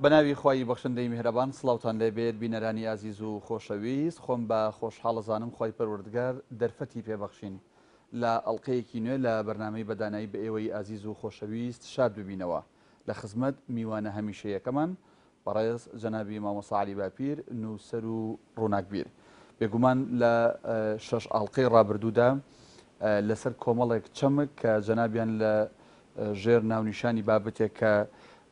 بەناوی خوای بەخشندەی میهرەبان سڵاوتان لێبێت بینەرانی ئازیز و خۆشەویست خۆم بە خۆشحاڵ ئەزانم خوای پەروەردگار دەرفەتی پێبەخشین لە ئەڵقەیەکی نوێ لە بەرنامەی بەدانایی بە ئێوەی ئازیز و خۆشەویست شاد ببینەوە لە خزمەت میوانە هەمیشەیەکەمان بەڕێز جەنابی مامۆستا عەلی باپیر نووسەر و ڕووناکبیر. بێگومان لە شەش ئاڵقەی ڕابردوودا لەسەر کۆمەڵێک چەمک کە جەنابیان لە ژێر ناونیشانی بابەتێک کە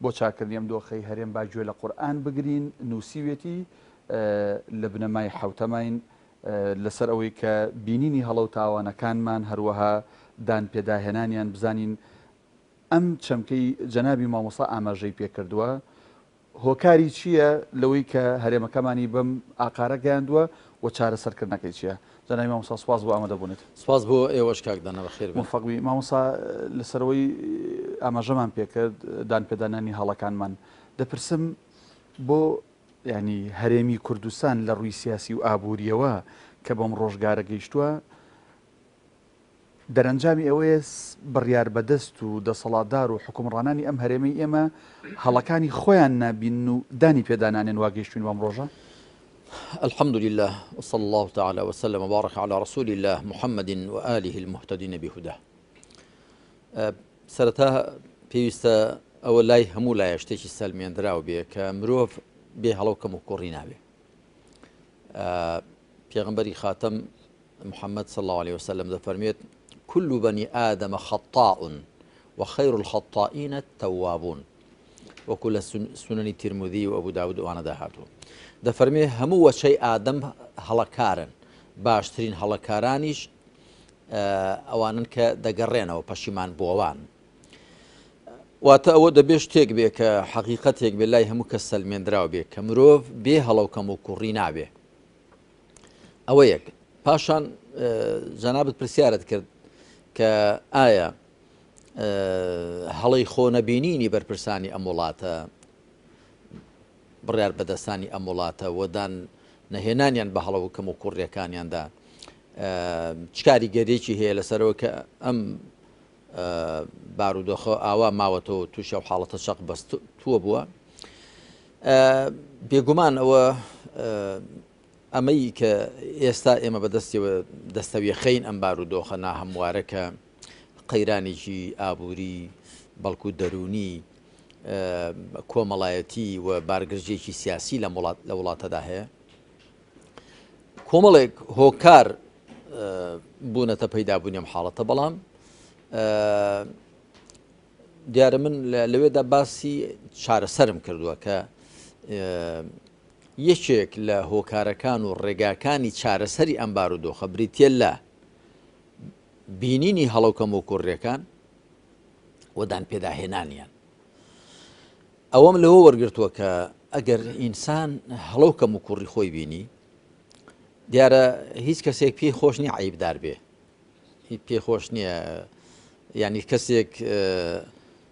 بۆ چاکردنی ئەم دۆخەی هەرێم با گوێ لە قورئان بگرین نووسیوێتی لە بنەمای حەوتەمین لەسەر ئەوەی کە بینینی هەڵە و تاوانەکانمان هەروەها دان پێداهێنانیان بزانین ئەم چەمکەی جەنابی مامۆستا ئاماژەی پێکردووە هۆکاری چییە لەوەی کە هەرێمەکەمانی بەم ئاقارە گەیاندووە و چارەسەرکردنەکەی چییە؟ جەنابی مامۆستا سوپاس بۆ ئامادەبوونت. سوپاس بۆ ئێوەش کاک دانا بەخێر بێن. مۆفەق بی. مامۆستا لەسەرەوەی ئاماژەمان پێکرد دانپێدانانی هەڵەکانمان دەپرسم بۆ یانی هەرێمی کوردستان لە ڕووی سیاسی و ئابووریەوە کە بەم ڕۆژگارە گەیشتووە دەرەنجامی ئەوەیە بڕیاربەدەست و دەسەڵاتدار و حوکمڕانانی ئەم هەرێمەی ئێمە هەڵەکانی خۆیان نابینن و دانی پێدا نانێن وا گەیشتوین بەم ڕۆژە؟ الحمد لله وصلى الله تعالى وسلم وبارك على رسول الله محمد وآله المهتدين بهداه سەرەتا پێویستە ئەوە لای هەموو لایە شتێکی سەلمێندراو بێ کە مرۆڤ بێ هەڵە و کەم و کوڕی نابێ پێغمبەری خاتەم محمد صلی اللە علیە وسلم دەفەرموێت، کل بنی آدم خطاء وخیر الخطائین التوابون، وەکو لە سونەنی تیرمذی و ئەبو داود ئەوانەدا هاتووە دەفەرمێ هەموو وەچەی ئادەم هەڵەکارن باشترین هەڵەکارانیش ئەوانن کە دەگەڕێنەوە پەشیمان بۆوان واتە ئەوە دەبێ شتێک بێ کە حەقیقەتێک بێ لای هەموو کەس سەلمێنراو بێ کە مرۆڤ بێ هەڵەو کەم و کوڕی نابێ ئەوە یەک. پاشان جەنابت پرسیارت کرد کە ئایا هەڵەی خۆ نەبینینی بەرپرسانی ئەم وڵاتە بڕیار بەدەستانی ئەم وڵاتە وەدان نەهێنانیان بە هەڵە و کەم و کوڕیەکانیاندا چ کاریگەرێکی هەیە لەسەرەوە کە ئەم بارودۆخە ئاوا ماوەتەوە تووشە و حاڵەتە چەق بەستووە بووە بێگومان ئەوە ئەمەی کە ئێستا ئێمە بەدەستیەوە دەستەویەخەین ئەم بارودۆخە ناهەموارە کە قەیرانێکی ئابووری بەڵکو دەروونی کۆمەڵایەتی و بارگرژێکی سیاسی لە وڵات لە وڵاتەدا هەیە کۆمەڵێک هۆکار بوونەتە پەیدابوونی ئەم حاڵەتە بەڵام دیارە من لەوێدا باسی چارەسەرم کردووە کە یەکێک لە هۆکارەکان و ڕێگاکانی چارەسەری ئەم بارودۆخە بریتە لە بینینی هەڵەوکەم و کوڕیەکان و دان پێداهێنانیان ئەوەم لەوە وەرگتووە کە ئەگەر ئینسان هەڵەو کەم و کوڕی خۆی بینی دیارە هیچ کەسێک پێی خۆش نییە عیبدار بێ هیچ پێ خۆش نییە ینی کەسێک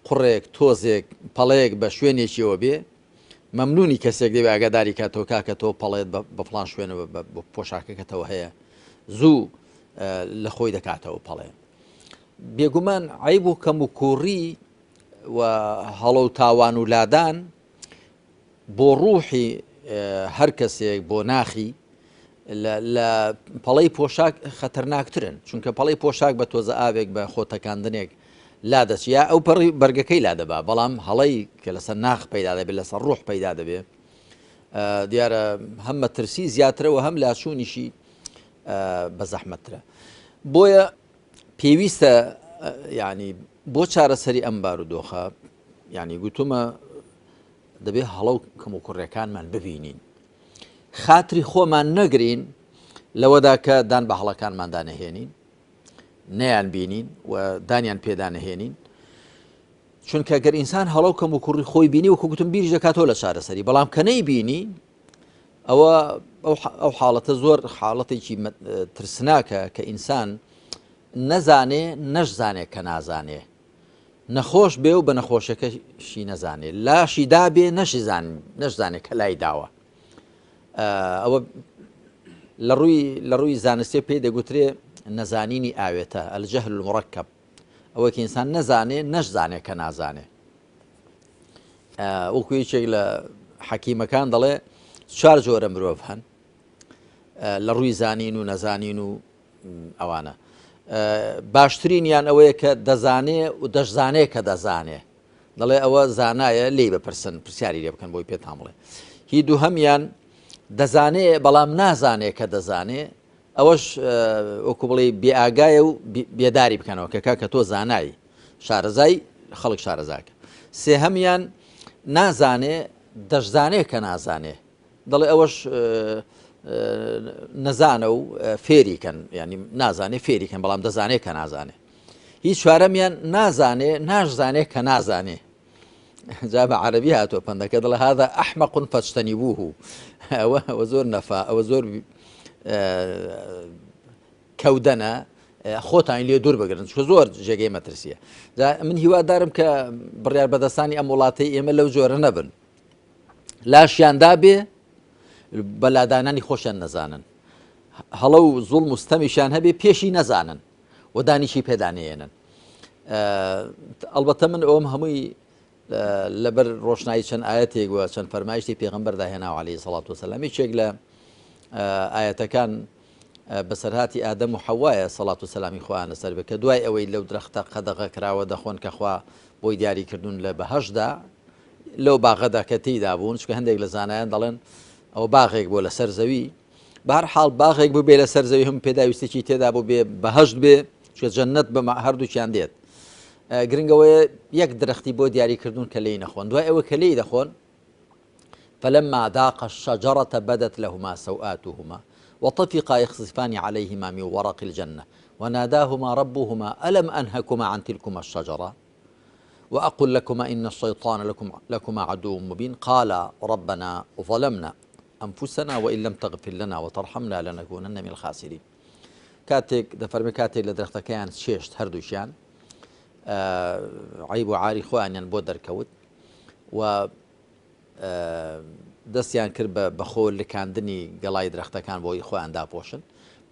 قوڕێک تۆزێک پەڵەیەک بە شوێنێکیەوە بێ مەمنونی کەسێک دەبێ ئاگاداری کاتەوە کاکە تۆ پەڵێت بە فلان شوێنەوە بە پۆشاکەکەتەوە هەیە زوو لە خۆی دەکاتەوە پەڵێ بێگومان عیب و کەم و کوڕی و هەڵە و تاوان و لادان بۆ ڕوحی هەر کەسێک بۆ ناخی لە پەڵەی پۆشاک خەتەرناکترن چونکە پەڵەی پۆشاک بە تۆزە ئاوێک بە خۆ تەکاندنێک لا دەچ یا ئەو پەڕی بەرگەکەی لا دەبا بەڵام هەڵەی کە لەسەر ناخ پەیدا دەبێت لەسەر ڕوح پەیدا دەبێت دیارە هەم مەترسی زیاترەوە هەم لاچوونیشی بە زەحمەترە بۆیە پێویستە ینی بۆ چارەسەری ئەم بارودۆخە ینی گوتومە دەبێ هەڵە و کەموکوڕیەکانمان ببینین خاتری خۆمان نەگرین لەوەدا کە دان بە هەڵەکانماندا نەهێنین نەیان بینین و دانیان پێدا نەهێنین چونکە گەر ئینسان هەڵە و کەم و کوڕی خۆی بینی وەکو گوتم بیریش دەکاتەوە لە چارەسەری بەڵام کە نەیبینی ئەوە ئەو حاڵەتە زۆر حاڵەتێکی ترسناکە کە ئینسان نەزانێ نەشزانێ کە نازانێ نەخۆش بێ و بە نەخۆشەکەشی نەزانێ لاشی دابێ نەشیزان نەشزانێ کە لای داوە ئەوە لە ڕووی لە ڕووی زانستێ پێی دەگوترێ نەزانینی ئاوێتە الجهل المرکب ئەوە کە ئینسان نەزانێ نەشزانێ کە نازانێ. وەکو یەکێک لە حەکیمەکان دەڵێ چوار جۆرە مرۆڤ هەن لە ڕووی زانین و نەزانین و ئەوانە باشترینیان ئەوەیە کە دەزانێ و دەشزانێ کە دەزانێ دەڵێ ئەوە زانایە لێی بپرسن پرسیاری لێ بکەن بۆی پێتان بڵێ هی دووهەمیان دەزانێ بەڵام نازانێ کە دەزانێ ئەوەش وەکو بڵێ بێئاگایە و بێداری بکەنەوە کە کاکە تۆ زانایی شارەزای خەڵک شارەزاکە سێهەمیان نازانێ دەشزانێ کە نازانێ دەڵێ ئەوەش نەزانە و فێری کەن ینی نازانێ فێری کەن بەڵام دەزانێ کە نازانێ هیچ چوارەمیان نازانێ ناشزانێ کە نازانێ جا بە عەربی هاتووە پەندەکە دەڵێ هذا أحمق فاجتنبوه ئەوە ئەوە زۆر نەفا ئەوە زۆر کەودەنە خۆتان لێ دوور بگرن چکە زۆر جێگەی مەترسیە من هیوادارم کە بڕیار بەدەستانی ئەم وڵاتەی ئێمە لەو جۆرە نەبن لاشیان دابێ بە لادانانی خۆشیان نەزانن هەڵە و زوڵم و ستەمیشیان هەبێ پێشی نەزانن و دانیشی پێدا نێنن ئەڵبەتە من ئەوم هەمووی لەبەر ڕۆشنایی چەند ئاەتێک وە چەند فەرمایشتی پێغمبەردا هێناوە عەلەیهی سەڵات وسلام یەکێک لە ئاەتەکان بەسەرهاتی ئادەم و حەوایە سەڵات و سەلامی خۆیان لەسەر بێت کە دوای ئەوەی لەو درەختە قەدەغە کراوە دەخۆن کە خوا بۆی دیاری کردوون لە بەهەشتدا لەو باغەدا کە تێیدا بوون چونکە هەندێک لە زانایان دەڵێن ئەوە باغێک بووە لەسەر زەوی بەهەر حاڵ باغێک بوو بێ لەسەر زەوی هەم پێداویستێکی تێدا بوو بێ بەهەشت بێ چونکە جەنەت بە هەردووکیان دێت گرنگەوەیە یەک درەختی بۆ دیاریکردون کە لێی نەخۆن دوای ئەوە کە لێی دەخۆن فلما ذاقا الشجرة بدت لهما سوآتهما وطفقا يخصفان عليهما من ورق الجنة وناداهما ربهما ألم أنهكما عن تلكما الشجرة وأقل لكما إن الشيطان لكم لكما عدو مبين قال ربنا ظلمنا أنفسنا وإن لم تغفر لنا وترحمنا لنكونن من الخاسرين کاتێک دەفەرمێ کاتێک لە درەختەکەیان چێشت هەردووکیان عیب و عاری خۆیانیان بۆ دەرکەوت و دەستیان کرد بە بەخۆ لکاندنی گەڵای درەختەکان بۆی خۆیان داپۆشن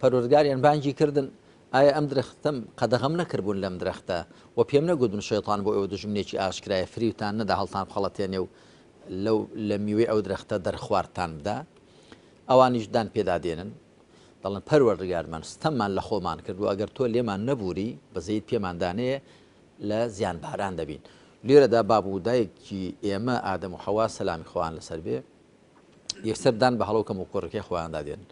پەروەردگاریان بانگی کردن ئایا ئەم درەختەم قەدەغەم نەکردبوون لەم درەختە و پێم نەگوتن شەیتان بۆ ئێوە دوژمنێکی ئاشکرایە فریوتان نەدا هەڵتان بخەڵەتێنێ و لەو لە میوەی ئەو درەختە دەرخواردتان بدا ئەوانیش دان پێدا دێنن دەڵێن پەروەردگارمان ستەممان لە خۆمان کرد و ئەگەر تۆ لێمان نەبووری بەزەیت پێمان دانێ لە زیانباران دەبین. لێرەدا باب و دایکی ئێمە ئادەم و حەوا سەلامی خوایان لەسەر بێ یەکسەر دان بە هەڵە و کەموکوڕیەکەی خۆیاندا دێنن.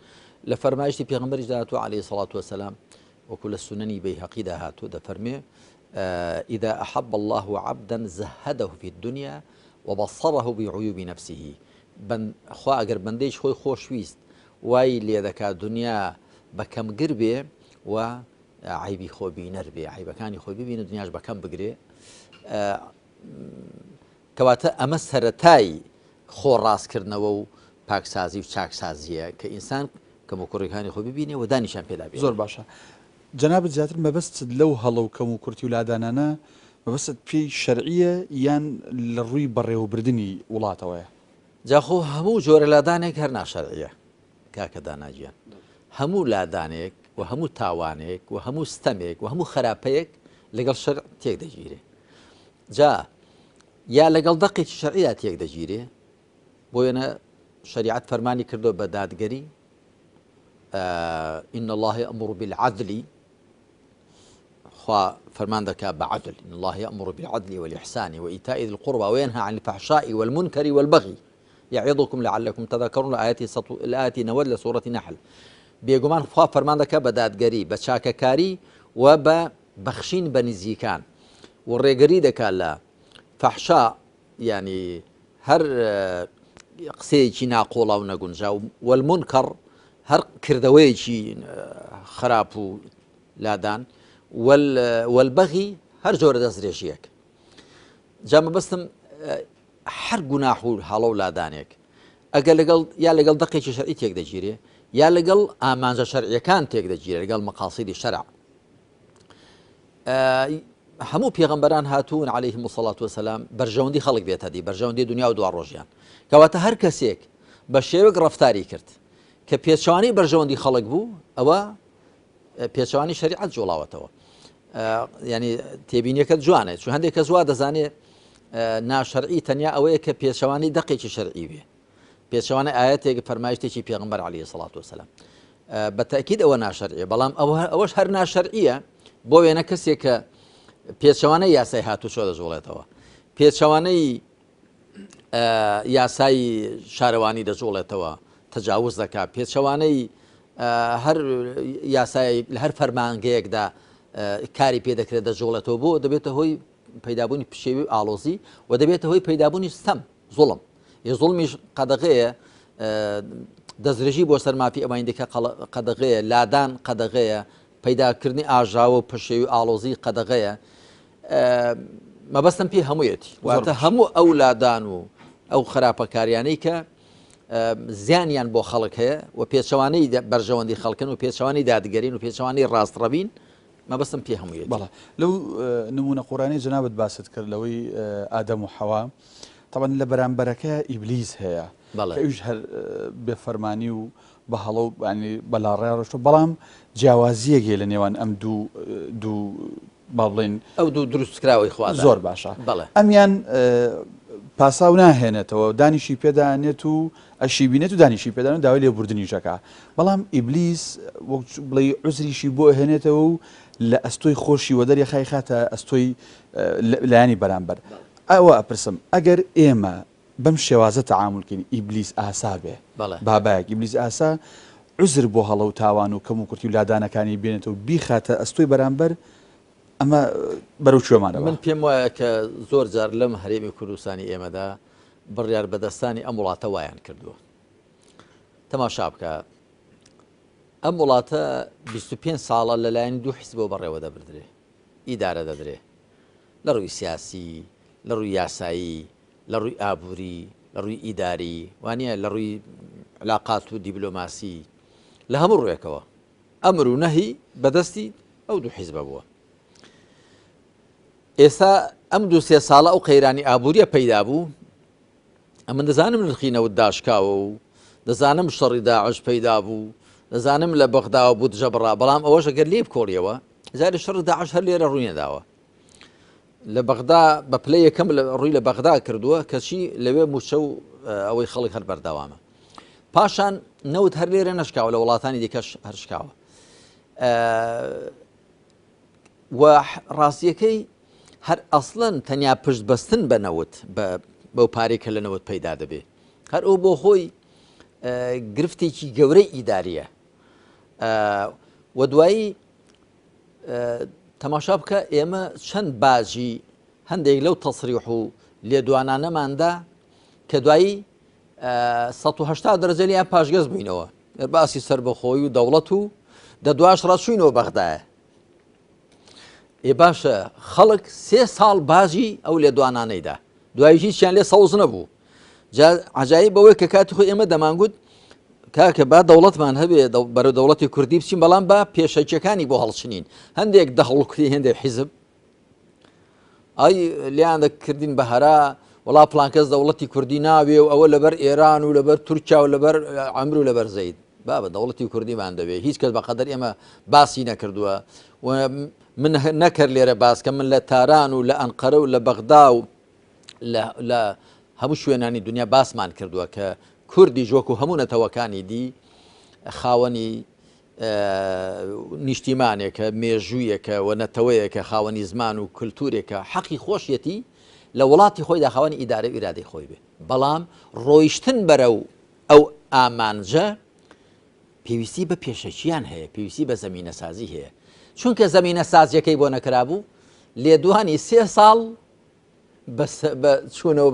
لە فەرمایشتی پێغەمبەریشدا هاتووە عەلەیهی سەڵات وەسەلام وەکو لە سونەنی بەیهەقیدا هاتووە دەفەرمێ إذا أحب الله عبدا زهده في الدنيا وبصره بعيوب نفسه بەن خوا ئەگەر بەندەیش خۆی خۆشویست وای لێ دەکات دنیا بە کەمگر بێ و عەیبی خۆ بینەر بێ عەیبەکانی خۆی ببینە دنیاش بەکەم بگرێ کەواتە ئەمە سەتای خۆ ڕاستکردنەوە و پاکسازی و چاکسازیە کە ئینسان کەم و کوڕیەکانی خۆی ببینێ و دانیشان پێدا بێ. زۆر باشە جەنابت زیاتر مەبەستت لەو هەڵە و کەم و کورتی و لادانانە مەبەستت پێی شەرعیە یان لە ڕووی بەڕێوەبردنی وڵاتەوەیە؟ جا خۆ هەموو جۆرە لادانێک هەر ناشەرعیە کاکە دانا گیان هەموو لادانێک و هەموو تاوانێک و هەموو ستەمێک و هەموو خراپەیەک لەگەڵ شەرع تێک دەگیرێ جا یا لەگەڵ دەقێکی شەرعیدا تێک دەگیرێ بۆ وێنە شەریعەت فەرمانی کردو بە دادگەری إن الله يأمر بالعدل خوا فەرمان دەکا بە عدل إن الله يأمر بالعدل والإحسان وإيتاء ذي القربى وينهى عن الفحشاء والمنكر والبغي يعظكم لعلكم تذكرون لە ئایەتی سەد و لە ئایەتی 90 لە سوڕەتی نەحل بێگومان خوا فەرمان دەکا بە دادگەری بە چاکەکاری و بە بەخشین بە نزیکان و ڕێگری دەکا لە فەحشا یعنی هەر قسەیەکی ناقۆڵا و نەگونجاو والمنکر هەر کردەوەیەکی خراپ و لادان والبغی هەر جۆرە دەستدرێژیەک جا مەبەستم هەر گوناح و هەڵە و لادانێک ئەگەر لەگەڵ یا لەگەڵ دەقێکی شەرعی تێک دەگیرێ یا لەگەڵ ئامانجە شەرعیەکان تێک دەگیرێ لەگەڵ مەقاسیدی شەرع هەموو پێغەمبەران هاتوون عەلەیهم الصلاة والسلام بەرژەوەندی خەڵک بێتە دی بەرژەوەندی دنیا و دوا ڕۆژیان کەواتە هەر کەسێک بە شێوەک ڕەفتاری کرد کە پێچوانی بەرژەوەندی خەڵک بوو ئەوە پێچەوانی شەریعەت جوڵاوەتەوە ینی تێبینیەکە جوانە چون هەندێک کەس وا دەزانێ ناشەرعی تەنیا ئەوەیە کە پێچەوانەی دەقێکی شەرعی بێ، پێچەوانەی ئایەتێک فەرمایشتێکی پێغەمبەر عەلەیهی سەڵات وەسەلام. بە تەئکید ئەوە ناشەرعیە، بەڵام ئەوەش هەر ناشەرعیە. بۆ وێنە کەسێک کە پێچەوانەی یاسای هاتوچۆ دەجوڵێتەوە، پێچەوانەی یاسای شارەوانی دەجوڵێتەوە، تەجاوز دەکات، پێچەوانەی هەر یاسای لە هەر فەرمانگەیەکدا کاری پێ دەکرێت دەجوڵێتەوە، بۆ دەبێتە هۆی پەیدابوونی پشێوی و ئاڵۆزی و دەبێتە هۆی پەیدابوونی ستەم، زوڵم. یە زوڵمیش قەدەغەیە، دەستدرێژی بۆ سەر مافی ئەوانی دیکە قەدەغەیە، لادان قەدەغەیە، پەیداکردنی ئاژاوە و پەشێوی و ئاڵۆزی قەدەغەیە. مەبەستم پێی هەموویەتی، واتە هەموو ئەو لادان و ئەو خراپەکاریانەی کە زیانیان بۆ خەڵک هەیە و پێچەوانەی بەرژەوەندی خەڵکن و پێچەوانەی دادگەرین و پێچەوانەی ڕاستڕەوین، مەبەستم پێ هەموویەتی. بەڵێ لەو نموونە قورئانەی جەنابت باست کرد لەوەی ئادەم و حەوا تەبعەن لە بەرامبەرەکە ئیبلیس هەیە کە ئەویش هەر بێ فەرمانی و بە هەڵە و یانی بە لاڕێیا ڕۆشتوە بەڵام جیاوازییەک هەیە لە نێوان ئەم دوو دوو با بڵێین ئەو دوو دروستکراوەی خوادا. زۆر باشە بەڵێ. ئەمیان پاساو ناهێنێتەوە دانیشی پێدا ئەنێت و ئەشی بینێت و دانیشی پێدا و داوای لێبوردنیش ئەکا بەڵام ئیبلیس وەک بڵێی عوزریشی بۆ ئەهێنێتەوە و لە ئەستۆی خۆشی وەدەری خای خاتە ئەستۆی لایەنی بەرامبەر ئەوە ئەپرسم ئەگەر ئێمە بەم شێوازە تەعامول کەین ئیبلیس ئاسا بێ بابایەک ئیبلیس ئاسا عوزر بۆ هەڵە و تاوان و کەموکورتی و لادانەکانی بێنێتەوە بیخاتە ئەستۆی بەرامبەر ئەمە بەرەو کوێمان ئەبا؟ من پێم وایە کە زۆر جار لەم هەرێمی کوردستانی ئێمەدا بڕیاربەدەستانی ئەم وڵاتە وایان کردووە. تەماشا بکە ئەم وڵاتە 25 ساڵە لەلایەن دوو حیزبەوە بەڕێوە دەبردرێ، ئیدارە دەدرێ. لە ڕووی سیاسی، لە ڕووی یاسایی، لە ڕووی ئابووری، لە ڕووی ئیداری، وانە لە ڕووی علاقات و دیبلۆماسی، لە هەموو ڕووێکەوە ئەمر و نەهی بەدەستی ئەو دوو حیزبە بووە. ئێستا ئەم دوو سێ ساڵە ئەو قەیرانی ئابووریە پەیدا بوو، ئەمن دەزانم نرخی نەوت داشکاوە و دەزانم شەڕی داعش پەیدا بوو، دەزانم لە بەغداوە بودجە بڕا، بەڵام ئەوەش ئەگەر لێی بکۆڵیەوە جارێ شەڕی داعش هەر لێرە ڕووی نەداوە. لە بەغدا بە پلەی یەکەم ڕووی لە بەغدا کردووە، کەچی لەوێ مووچە و ئەوەی خەڵک هەر بەردەوامە. پاشان نەوت هەر لێرە نەشکاوە، لە وڵاتانی دیکەش هەر شکاوە. و ڕاستیەکەی هەر ئەسڵەن تەنیا پشت بەستن بە نەوت بەو پارەی کە لە نەوت پەیدا دەبێ هەر ئەو بۆ خۆی گرفتێکی گەورەی ئیداریە و دوایی تەماشا بکە ئێمە چەند باجی هەندێک لەو تەسریح و لێدوانانەماندا کە دوایی 180 دەرەجە لیان پاشگەز بووینەوە باسی سربەخۆی و دەوڵەت و دەدواش ڕەچوینەوە بەغدایە. ئێ باشە خەڵک سێ ساڵ باجی ئەو لێدوانانەی دا دوای هیچیان لێ سەوز نەبوو. جا عجایب بەوەی کە کاتی خۆی ئێمە دەمانگوت کاکە با دەوڵەتمان هەبێ بەرەو دەوڵەتی کوردی بچین بەڵام با پێشەکیەکانی بۆ هەڵچنین هەندێک دەهڵکری هەندێک حیزب ئای لیان دەکردین بە هەرا وڵا پلانکەس دەوڵەتی کوردی ناوێ و ئەوە لەبەر ئێران و لەبەر تورکیا و لەبەر ئەمر و لەبەر زەید بابە دەوڵەتی کوردیمان دەوێ هیچ کەس بەقەدەر ئێمە باسی نەکردووە و من نەکرد لێرە باس کە من لە تاران و لە ئەنقەرە و لە بەغدا و لە هەموو شوێنانی دنیا باسمان کردووە کە کوردیش وەکو هەموو نەتەوەکانی دی خاوەنی نیشتیمانێکە، مێژوویەکە و نەتەوەیەکە، خاوەنی زمان و کلتورێکە، حەقی خۆشیەتی لە وڵاتی خۆیدا خاوەنی ئیدارە و ئیرادەی خۆی بێ. بەڵام ڕۆیشتن بەرەو ئەو ئامانجە پێویستی بە پێشەکیان هەیە، پێویستی بە زەمینەسازی هەیە. چونکە زەمینەسازیەکەی بۆ نەکرابوو، لێدوانی سێ ساڵ بە چوونەوە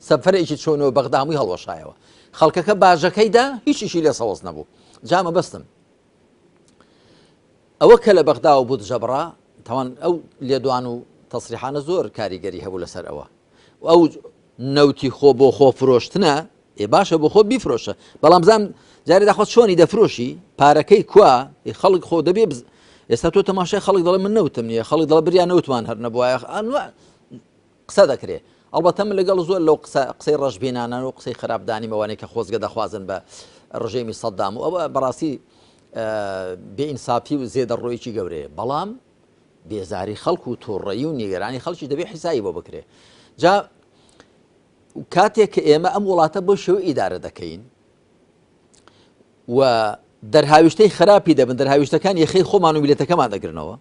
سەفەرێکی چۆنەوە بەغدا هەمووی هەڵوەشایەوە. خەڵکەکە باجەکەی دا، هیچیشی لێ سەوز نەبوو. جا مەبەستم ئەوە کە لە بەغداوە بودجە بڕا، تاوان ئەو لێدوان و تەسریحانە زۆر کاریگەری هەبوو لەسەر ئەوە. ئەو نەوتی خۆ بۆ خۆ فرۆشتنە، ئێ باشە بۆ خۆت بیفرۆشە، بەڵام بزان جارێ داخۆ چۆنی دەفرۆشی، پارەکەی کوا، خەڵک خۆ دەبێ ئێستا تۆ تەماشای خەڵک دەڵێ من نەوتم نییە، خەڵک دەڵێ بریا نەوتمان هەر نەبوایە، قسە دەکرێ. ئەڵبەتە من لەگەڵ زۆر لەو قسە قسەی ڕەشبینانە و قسەی خراپ دانیم ئەوانەی کە خۆزگە دەخوازن بە ڕژێمی سەدام و ئەوە بەڕاستی بێئینسافی و زێدەڕۆیەکی گەورەیە، بەڵام بێزاری خەڵک و توڕەیی و نیگەرانی خەڵکی دەبێ حیسابی بۆ بکرێ. جا کاتێک کە ئێمە ئەم وڵاتە بۆ شێوە ئیدارە دەکەین و دەرهاویشتەی خراپی دەبن دەرهاویشتەکان یەخەی خۆمان و میلەتەکەمان دەگرنەوە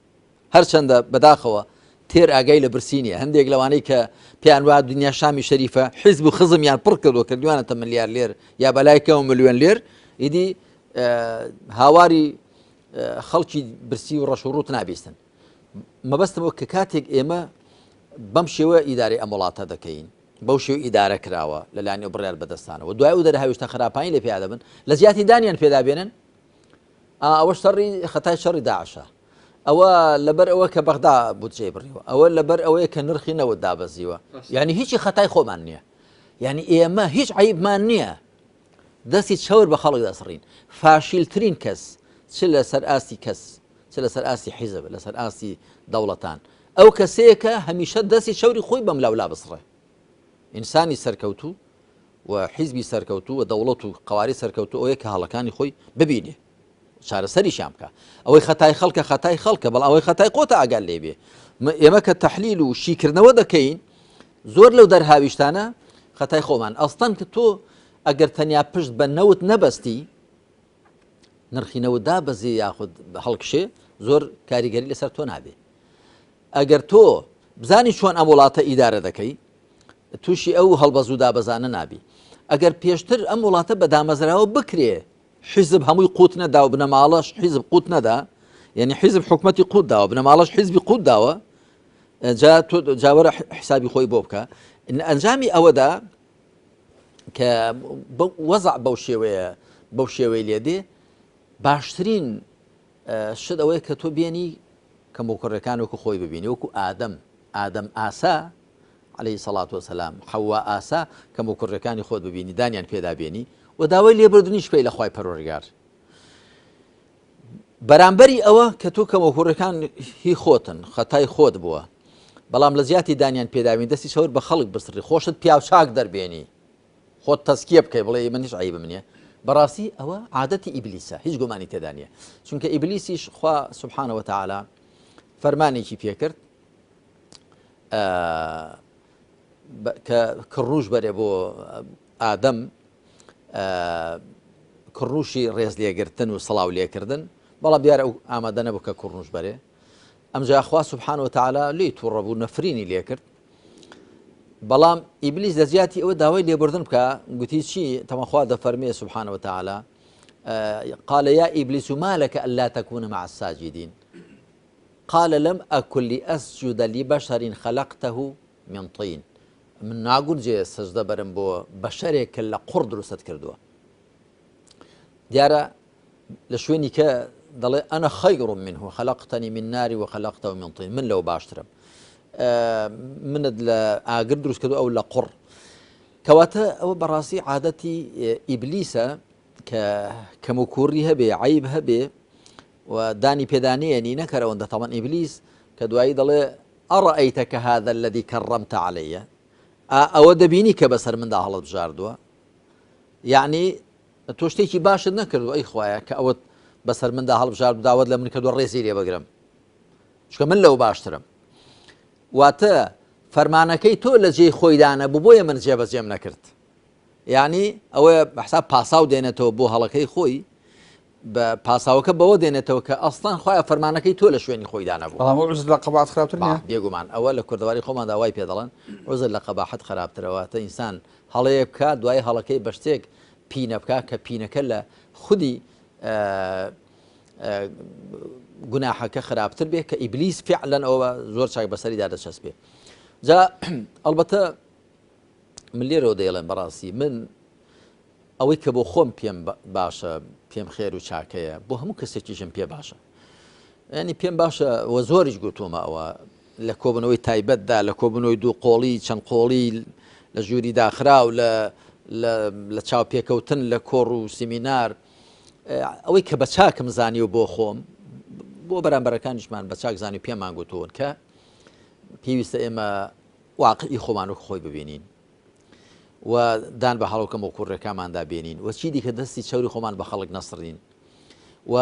هەرچەندە بەداخەوە تێر ئاگای لە برسی نیە هەندێک لەوانەی کە پێیان وا دنیا شامی شەریفە حیزب و خزمیان پڕ کردووە کردویانەتە ملیار لێر یا بەلای کەمەوە ملیۆن لێر ئیدی هاواری خەڵکی برسی و ڕەش و ڕوت نابیستن مەبەستمەوە کە کاتێک ئێمە بەم شێوە ئیدارەی ئەم وڵاتە دەکەین بەو شێوە ئیدارە کراوە لەلایەن ئەو بڕیار بەدەستانەوە دوای ئەو دەرهاویشتە خراپانی لێ پیا دەبن لە جیاتی دانیان پێدا بێنن ئەوە شەڕی خەتای شەڕی داعشە ئەوە لەبەر ئەوە کە بەغدا بودجەی بڕیوە ئەوە لەبەر ئەوەیە کە نرخی نەوت دابەزیوە یعنی هیچی خەتای خۆمان نییە یعنی ئێمە هیچ عیبمان نییە دەستی چەور بە خەڵک دەسڕین فاشیلترین کەس چ لەسەر ئاستی کەس چ لەسەر ئاستی حیزب لەسەر ئاستی دەوڵەتان ئەو کەسەیە کە هەمیشە دەستی چەوری خۆی بەم لاولا بسڕێ ئینسانی سەرکەوتوو و حیزبی سەرکەوتوو و دەوڵەت و قواری سەرکەوتوو ئەوەیە کە هەڵەکانی خۆی ببینێ چارەسەریشیان بکە ئەوەی خەتای خەڵکە خەتای خەڵکە بەڵ ئەوەی خەتای خۆتە ئاگال لێبێ ئێمە کە تەحلیل و شیکردنەوە دەکەین زۆر لەو دەرهاویشتانە خەتای خۆمان ئەستان کە تۆ ئەگەر تەنیا پشت بە نەوت نەبەستی نرخی نەوت دابەزی یاخود هەڵکشێ زۆر کاریگەری لەسەر تۆ نابێ ئەگەر تۆ بزانی چۆن ئەم وڵاتە ئیدارە دەکەی تووشی ئەو هەڵبەز و دابەزانە نابی ئەگەر پێشتر ئەم وڵاتە بە دامەزراوە بکرێ حیزب هەمووی قوت نەدا و بنەماڵەش حیزب قوت نەدا یعنی حیزب حکومەتی قوت داوە بنەماڵەش حیزبی قوت داوە جا تۆ جاوەرە حسابی خۆی بۆ بکە ئەنجامی ئەوەدا کە وەزع بەو شێوەیە بەو شێوەی لێدێ باشترین شت ئەوەیە کە تۆ بێنی کەموکوڕیەکان وەکو خۆی ببینی وەکو ئادەم ئادەم ئاسا عەلەیهی سەڵات وەسەلام حەوا ئاسا کەموکوڕیەکانی خۆت ببینی دانیان پێدا بێنی و داوای لێبوردنیش بکەی لە خوای پەروەردگار بەرامبەری ئەوە کە تۆ کەموکوڕیەکان هی خۆتن خەتای خۆت بووە بەڵام لە جیاتی دانیان پێداوین دەستی چەور بە خەڵک بسڕی خۆشت پیاوچاک دەربێنی خۆت تەزکیە بکەی بڵێ من هیچ عەیبم نییە بەڕاستی ئەوە عادەتی ئیبلیسە هیچ گومانی تێدا نییە چونکە ئیبلیسیش خوا سبحانە وتعالی فەرمانێکی پێکرد کە کڕنوش بەرێ بۆ ئادەم کڕنوشی ڕێز لێگرتن و سڵاو لێکردن بەڵام دیارە ئەو ئامادە نەبوو کە کڕنوش بەرێ ئەمجا خوا سبحانە وتعالی لێی تووڕە بوو نەفرینی لێکرد بەڵام ئیبلیس لە جیاتی ئەوە داوای لێبوردن بکە گوتی چی تەمەخوا دەفەرمێ سبحانە وتعالی قال يا إبليس ما لك ألا تكون مع الساجدين قال لم أكن لأسجد لبشر خلقته من طين من ناگونجێ سەجدە بەرم بۆ بەشەرێک کە لە قوڕ دروستت کردووە دیارە لە شوێنی کە دەڵێ ئەنە خەیڕ منه خەلقتنی من ناری و خەلقتە من طین من لەو باشترم منت لە ئاگر دروست کردو ئەو لە قوڕ کەواتە ئەوە بەڕاستی عادەتی ئیبلیسە کە کەم و کوڕی هەبێ عیب هەبێ و دانی پێدانەیەنی نەکەرەوەندە تەڵەن ئیبلیس کە دوایی دەڵێ ئەڕەئەیتەکە هذا الذي كرمت علي ئەوە دەبینی کە بەسەر مندا هەڵت بژاردووە یعنی تۆ شتێکی باشت نەکردووە ئەی خوایە کە ئەوەت بەسەر مندا هەڵبژارد و داوات لە من کردووە ڕێزی لێ بگرم چونکە من لەو باشترم واتە فەرمانەکەی تۆ لە جێی خۆیدا نەبوو بۆیە من جێبەجێم نەکرد یعنی ئەوەیە بەحساب پاساو دێنێتەوە بۆ هەڵەکەی خۆی بە پاساوەکە بەوە دێنێتەوە کە ئەسڵەن خوایە فەرمانەکەی تۆ لە شوێنی خۆیدا نەبوو. بەڵام ئەو عوزر لە قەباحەت خراپتر نییە؟ بێگومان ئەوە لە کوردەواری خۆماندا وای پێ دەڵێن عوزر لە قەباحەت خراپترە واتە ئینسان هەڵەیەک بکات دوای هەڵەکەی بە شتێک پینە بکات کە پینەکە لە خودی گوناحەکە خراپتر بێ کە ئیبلیس فعلەن ئەوە زۆر چاک بەسەریدا دەچەسپێ جا ئەڵبەتە من لێرەوە دەیڵێم بەڕاستی من ئەوەی کە بۆ خۆم پێم باشە پێم خێر و چاکەیە بۆ هەموو کەسێکیشم پێ باشە ینی پێم باشە وە زۆریش گوتومە ئەوە لە کۆبنەوەی تایبەتدا لە کۆبنەوەی دوو قۆڵی چەند قۆڵی لە ژووری داخراو لە لە چاوپێکەوتن لە کۆڕ و سیمینار ئەوەی کە بە چاکم زانی و بۆ خۆم بۆ بەرامبەرەکانیشمان بە چاک زانی و پێمان گوتوون کە پێویستە ئێمە واقعی خۆمان وەک خۆی ببینین و دان بە هەڵە و کەموکوڕیەکانماندا بێنین و چیدیکە دەستی چەوری خۆمان بە خەڵک نەسڕین و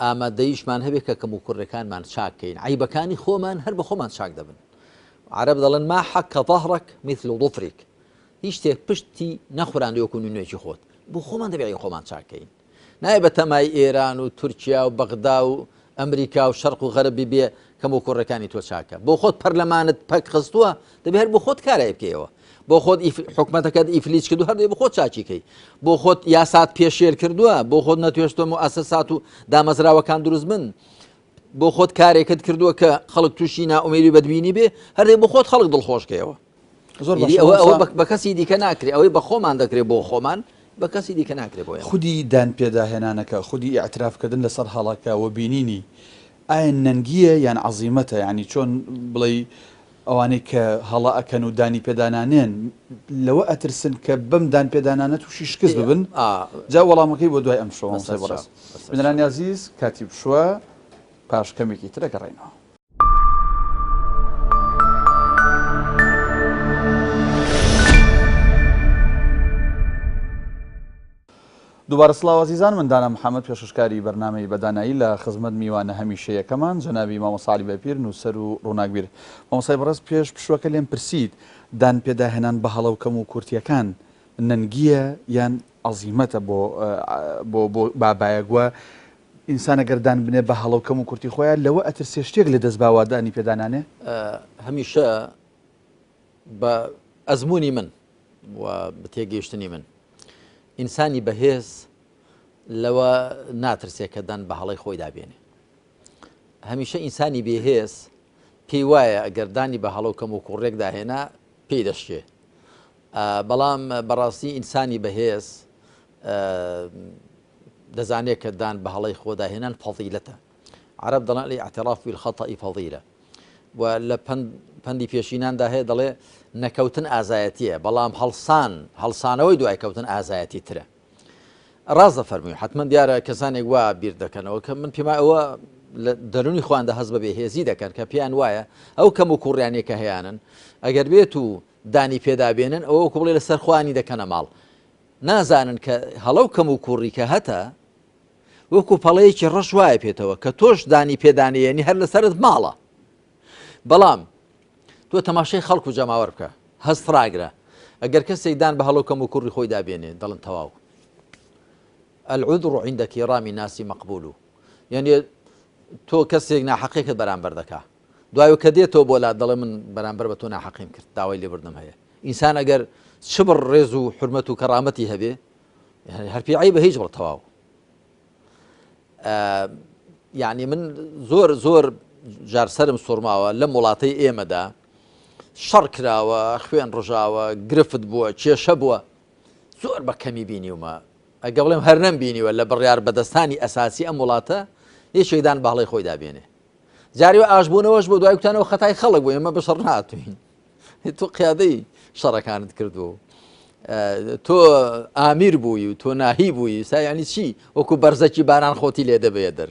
ئامادەیشمان هەبێت کە کەموکوڕیەکانمان چاک کەین، عەیبەکانی خۆمان هەر بە خۆمان چاک دەبن. عەرەب دەڵێن ما حک ظهرک مثل ظفرک، هیچ شتێک پشتی نەخوراندی وەکو نونێکی خۆت. بۆ خۆمان دەبێت عەیبی خۆمان چاک کەین. نایە بە تەمای ئێران و تورکیا و بەغدا و ئەمریکا و شەرق و غەرب ببێ کەموکوڕیەکانی تۆ چاکە. بۆ خۆت پەرلەمانت پەک خستووە، دەبێ هەر بۆ خۆت کارای بکەیەوە. بۆ خۆت حکومەتەکەت ئیفلیج کردو هەر دەبێ بۆ خۆت چاکی کەی. بۆ خۆت یاسات پێشێل کردووە، بۆ خۆت نەتوێشتووە موئەسەسات و دامەزراوەکان دروست بن. بۆ خۆت کارێکت کردووە کە خەڵک تووشی نائومێدی و بەدبینی بێ، هەر دەبێ بۆ خۆت خەڵک دڵخۆش کەیەوە. زۆر ئیدی باشە ئەوە ئەوە مامۆستا. بە کەسی دیکە ناکرێ، ئەوەی بە خۆمان دەکرێ بۆ خۆمان، بە کەسی دیکە ناکرێ بۆ ئێمە. خودی دانپێداهێنانەکە، خودی ئیعترافکردن لەسەر هەڵەکە و بینینی، ئایا نەنگییە یان عەزیمەتە؟ یانی چۆن بڵێی ئەوانەی کە هەڵە ئەکەن و دانی پێدانانێن لەوە ئەترسن کە بەم دان پێدانانە تووشی شکست ببن؟ جا وەڵامەکەی بۆ دوای ئەم شەوە مامۆستای بەڕێز. بینەرانی ئازیز کاتی پشووە پاش کەمێکی تر ئەگەڕێینەوە. دووبارە سڵاو ئازیزان من دانا محەمەد پێشکەشکاری بەرنامەی بەدانایی لە خزمەت میوانە هەمیشەیەکەمان جەنابی مامۆستا عەلی باپیر نووسەر و ڕووناکبیر. مامۆستای بەڕێز پێش پشووەکە لێم پرسیت دان پێداهێنان بە هەڵە و کەم و کورتیەکان نەنگییە یان عەزیمەتە بۆ بۆ بۆ بابایەک وە ئینسان ئەگەر دان بنێ بە هەڵە و کەم و کورتی خۆیان لەوە ئەترسێ شتێک لە دەست با وا دانی پێدانانێ؟ هەمیشە بە ئەزموونی من و بە تێگەیشتنی من ئینسانی بەهێز لەوە ناترسێ کە دان بە هەڵەی خۆیدا بێنێ. هەمیشە ئینسانی بێهێز پێی وایە ئەگەر دانی بە هەڵە و کەم و کوڕێکدا هێنا پێی دەشکێ. بەڵام بەڕاستی ئینسانی بەهێز دەزانێت کە دان بە هەڵەی خۆدا هێنان فەزیلەتە. عەرەب دەڵێن الاعتراف بالخطأ فضیلە. و لە پەندی پێشیناندا هەیە دەڵێ نەکەوتن ئازایەتیە بەڵام هەڵسان هەڵسانەوەی دوای کەوتن ئازایەتی ترە. ڕاست دەفەرمووی حتمما دیارە کەسانێک وا بیر دەکەنەوە کە من پێما ئەوە لە دەرونی خۆیاندا هەست بە بێهێزی دەکەن کە پێیان وایە ئەو کەم و کوڕیانەی کە هەیانن ئەگەر بێت و دانی پێدا بێنن ئەوە وەکو بڵێ لەسەر خۆیانی دەکەنە ماڵ نازانن کە هەڵە و کەم و کوڕی کە هەتە وەکو پەڵەیەکی ڕەش وایە پێتەوە کە تۆش دانی پێدانەیەنی هەر لەسەرت ماڵە بەڵام تۆ تەماشای خەڵک و جەماوەر بکە هەست ڕاگرە ئەگەر کەسێک دان بە هەڵۆ کەم و کوڕی خۆی دابێنێ دەڵن تەواو العذر عند كرام الناس مقبول یعنی تۆ کەسێک ناحەقێکت بەرامبەر دەکا دوای کە دێتەوە بۆ لات دەڵێ من بەرامبەر بە تۆ ناحەقیم کرد داوای لێبوردنم هەیە ئینسان ئەگەر چ بڕ ڕێز و حورمەت و کەڕامەتی هەبێ هەر پێی عەیبە هیچ بڕ تەواو یعنی من زۆر زۆر جار سەرم سوڕماوە لەم وڵاتەی ئێمەدا شەڕ کراوە خوێن ڕژاوە گرفت بووە کێشە بووە زۆر بە کەمی بینیومە ئەگە بڵێم هەر نەم بینیوە لە بڕیار بەدەستانی ئەساسی ئەم وڵاتە یەکێکدان باڵی خۆی دابێنێ جاری و ئاشبوونەوەش بۆ دوای کوتانەوە خەتای خەڵک بوو ئێمە بە شەڕ ناتوین تۆ قیادەی شەڕەکانت کردووە تۆ ئامیر بووی و تۆ ناهی بووی سایانی چی وەکو بەرزەکی باران خۆتی لێ دەبێ دەر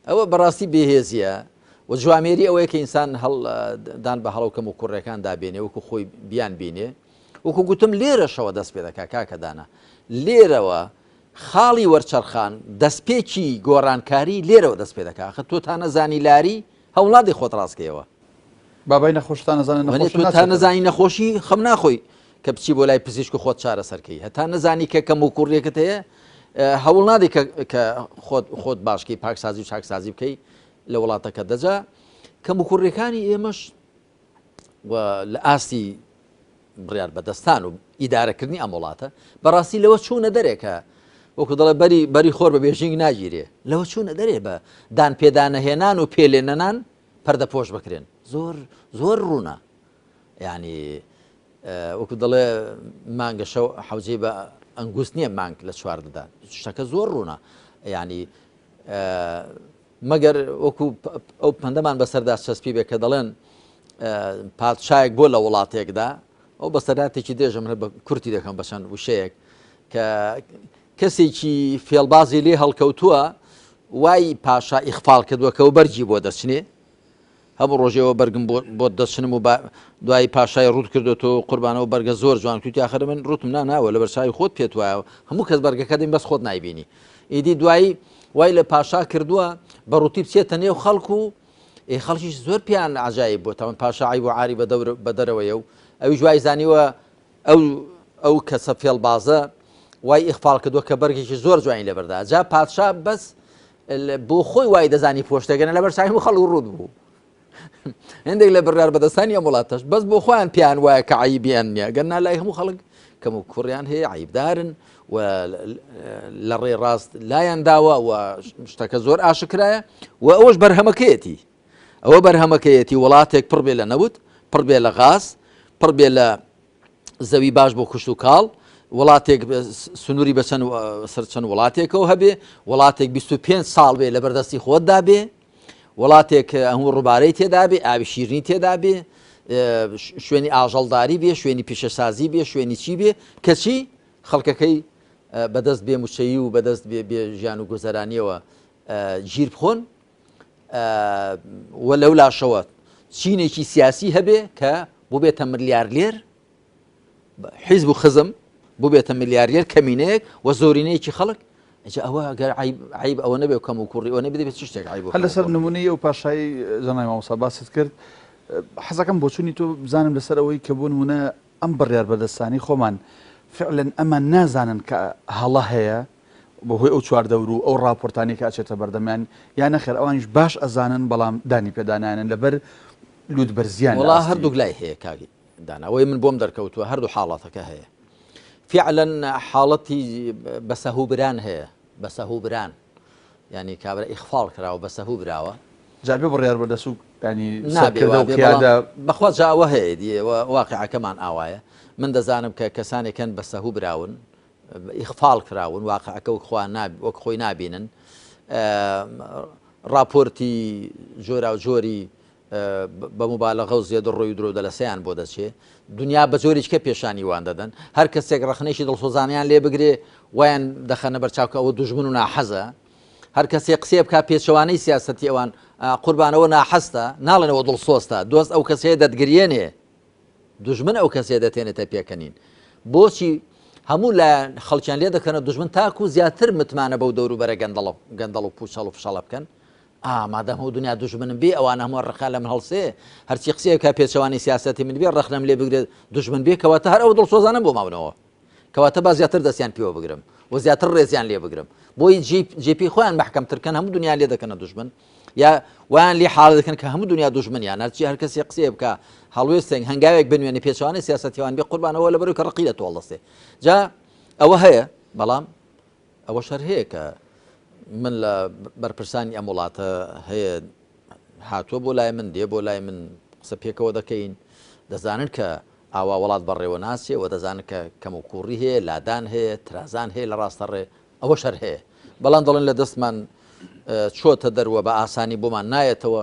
ئەوە بەڕاستی بێهێزیە و جوامێری ئەوەیە کە ئینسان هەڵ دان بە هەڵەو کەم و کوڕەکان دابێنێ وەکو خۆی بیان بینێ وەکو گوتم لێرەشەوە دەست پێ دەکا کاکە دانا لێرەوە خاڵی وەرچەرخان دەستپێکی گۆڕانکاری لێرەوە دەست پێ دەکا ئەخر تۆ تا نەزانی لاری هەوڵنادەی خۆت ڕاستکەیەوە. بابای نەخۆش تا نەزانێ وەنێ نەخۆشە تۆ تا ناچێتە دەر. نەزانی نەخۆشی خەم ناخۆی کە بچی بۆ لای پزیشک و خۆت چارەسەر کەی هەتا نەزانی کە کەم و کوڕیەکت هەیە هەوڵ نادەی کە کە خۆت خۆت باشکەی پاکسازی و چاکسازی بکەی لە وڵاتەکە دەجا کەم و کوڕیەکانی ئێمەش و لە ئاستی بڕیار بەدەستان و ئیدارەکردنی ئەم وڵاتە بەڕاستی لەوە چوونە دەرێ کە وەکو دەڵێ بەری بەری خۆر بە بێژینگ ناگیرێ لەوە چوونە دەرێ بە دان پێدانەهێنان و پێلێنەنان پەردەپۆش بکرێن زۆر زۆر ڕوونە ینی وەکو دەڵێ مانگە شەو حوجەی بە ئەنگوست نییە مانگ لە چواردەدا شتەکە زۆر ڕوونە ینی مەگەر وەکو ئەو پەندەمان بەسەردا چەسپی بێ کە دەڵێن پادشایەک بۆ لە وڵاتێکدا ئەو بەسەراتێکی درێژە من بە کورتی دەکەم بە چەند وشەیەک کە کەسێکی فێڵبازی لێ هەڵکەوتووە وای پاشا ئیخفاڵ کردووە کە و بەرگی بۆ دەچنێ هەموو ڕۆژێەوە بەرگم بۆت دەچنم و دوای پاشای ڕوت کردوەوە قوربانەوە بەرگە زۆر جوان کوتی آخر من ڕوتم نا ناوە لە بەرچوی خۆت پێت وایە هەموو کەس بەرگەکە دەین بەس خۆت نایبینی ئیدی دوایی وای لە پاشا کردووە بە ڕووتی بچێتە نێو خەڵک و ئێ خەڵکیش زۆر پێیان عجایب بووە تاوان پاشا عیب و عاری بە دەور بە دەرەوەیە و ئەویش وای زانیوە ئەو ئەو کەسە فێڵبازە وای ئیخفاڵ کردووە کە بەرگێکی زۆر جوانی لەبەردا جا پادشا بەس بۆ خۆی وای دەزانی پۆشتەگەنە لەبەر چاوی هەموو خەڵک ڕووت بوو هەندێک لە بڕیار بەدەستانی ئەم وڵاتەش بەس بۆ خۆیان پێیان وایە کە عیبیان نییە گەر نا لای هەموو خەڵک کەم و کوڕیان هەیە عیبدارن و لە ڕێ ڕاست لایەن داوە و شتەکە زۆر ئاشکرایە و ئەوەش بەرهەمەکەیەتی ئەوە بەرهەمەکەیەتی وڵاتێک پڕ بێ لە نەوت پڕ بێ لە غاز پڕ بێ لە زەوی باش بۆ کوشت و کاڵ وڵاتێک سنووری بە چەند سەر چەند وڵاتێکەوە هەبێ وڵاتێک 25 ساڵ بێ لە بەردەستی خۆتدا بێ وڵاتێک هەموو ڕووبارەی تێدا بێ ئاوی شیرنی تێدا بێ شوێنی ئاژەڵداری بێ شوێنی پیشەسازی بێ شوێنی چی بێ کەچی خەڵکەکەی بەدەست بێ موچەیی و بەدەست بێ ژیان و گوزەرانیەوە گیر بخۆن و لەو لاشەوە چینێکی سیاسی هەبێ کە ببێتە ملیارلێر حیزب و خزم ببێتە ملیارلێر کەمینەیەک و زۆرینەیەکی خەڵک ئەجا ئەوە گەر عیب ئەوە نەبێ کەم و کوڕی ئەوە نەبێ دەبێت چ شتێک عیب هەر لەسەر نمونەی ئەو پاشای جەنابی مامۆستا باست کرد حەزەکەم بۆچوونی تۆ بزانم لەسەر ئەوەی کە بۆ نمونە ئەم بڕیار بەدەستانی خۆمان فعلا ئەمان نازانن کە هەڵە هەیە بەهۆی ئەو چواردەور و ئەو ڕاپۆرتانەی کە ئەچێتە بەردەمیان یا نەخێر ئەوانیش باش ئەزانن بەڵام دانی پێدانانن لەبەر لوت بەرزیان وڵا هەردووک لای هەیە کاک دانا ئەوەی من بۆم دەرکەوتووە هەردوو حاڵەتەکە هەیە فعلا حاڵەتی بەسەهوبران هەیە بەسەهوبران ینی کابرا ئیخفاڵ کراوە بەسەهو براوە جا بێ بڕیار بەدەست و ینی سەرکردە و قیادە بەخوا جا ئەوە هەیە دی واقعەکەمان ئاوایە من دەزانم کە کەسانێکن بەسەهو براون ئیخفاڵ کراون واقعەکە وەک خۆیان وەک خۆی نابینن ڕاپۆرتی جۆراوجۆری بە موبالەغە و زێدەڕۆی و درۆودەلەسەیان بۆ دەچێ، دونیا بە جۆرێکیکە پێشانی وان دەدەن، هەر کەسێک ڕەخنەیەکی دڵسۆزانەیان لێ بگرێ وایان دەخەنە بەرچاو کە ئەوە دوژمن و ناحەزە، هەر کەسێک قسەیە بکا پێچەوانەی سیاسەتی ئەوان، قوربان ئەوە ناحەزتە، ناڵێن ئەوە دڵسۆزتە، دۆست ئەو کەسەیە دەتگریێنێ، دوژمن ئەو کەسەیە دەتێنێتە پێکەنین. بۆچی هەموو لایەن خەڵکیان لێ دەکەنە دوژمن تاکوو زیاتر متمانە بەو دەوروبەرە گەندەڵ و پووچەڵ و فشەڵە بکەن؟ ئا مادام هەموو دنیا دوژمنم بێ ئەوانە هەموو ڕقیان لە من هەڵسێ هەرچی قسەیەک بکا پێچەوانەی سیاسەتی من بێ ڕەخنەم لێ بگرێت دوژمن بێ کەواتە هەر ئەو دڵسۆزانەم بۆ ماونەوە کەواتە با زیاتر دەستیان پێوە بگرم و زیاتر ڕێزیان لێ بگرم بۆی جێپی خۆیان مەحکەمتر کەن هەموو دنیا لێ دەکەنە دوژمن یا وایان لێ حاڵ دەکەن کە هەموو دنیا دوژمنیان هەرچی هەر کەسێ قسەیە بکە هەڵوێستێک هەنگاوێک بنوێنێ پێچەوانەی سیاسەتیوان بێ قوربانەوە لەبەرو کە ڕقی لە تۆ هەڵدەستێ جا ئەوە هەیە بەڵام ئەوەش هەر هەیە کە من لە بەرپرسانی ئەم وڵاتە هەیە هاتووە بۆ لای من دێ بۆ لای من قسە پێکەوە دەکەین دەزانن کە ئاوا وڵات بەڕێوە ناچێ و دەزانن کە کەم و کوڕی هەیە لادان هەیە ترازان هەیە لە ڕاستە ڕێ ئەوە شەر هەیە بەڵام دەڵێن لە دەستمان چۆتە دەروە بە ئاسانی بۆمان نایەتەوە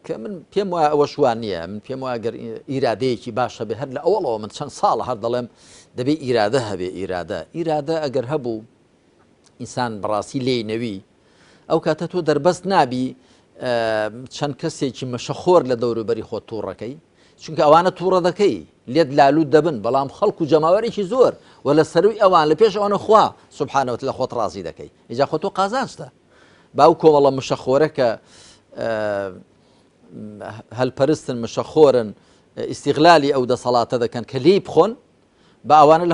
کە من پێم وایە ئەوەش وا نییە من پێم وایە گەر ئیرادەیەکی باش هەبێ هەر لە ئەوەڵەوە من چەند ساڵە هەر دەڵێم دەبێ ئیرادە هەبێ ئیرادە ئیرادە ئەگەر هەبوو ئینسان بەڕاستی لێی نەوی ئەو کاتە تۆ دەربەست نابی چەند کەسێکی مەشەخۆر لە دەوروبەری خۆت تووڕەکەی چونکە ئەوانە تووڕە دەکەی لێت لالوت دەبن بەڵام خەڵکو و جەماوەرێکی زۆر و لە سەروی ئەوان لە پێش ئەوانە خوا سبحانەوە لە خۆت ڕازی دەکەی ئیجا خۆ تۆ قازانجتە با ئەو کۆمەڵە مشەخۆرە کە هەلپەرستن مشەخۆرن ئیسیغلالی ئەو دەسەڵاتە دەکەن کە لێی بخۆن بە ئەوانە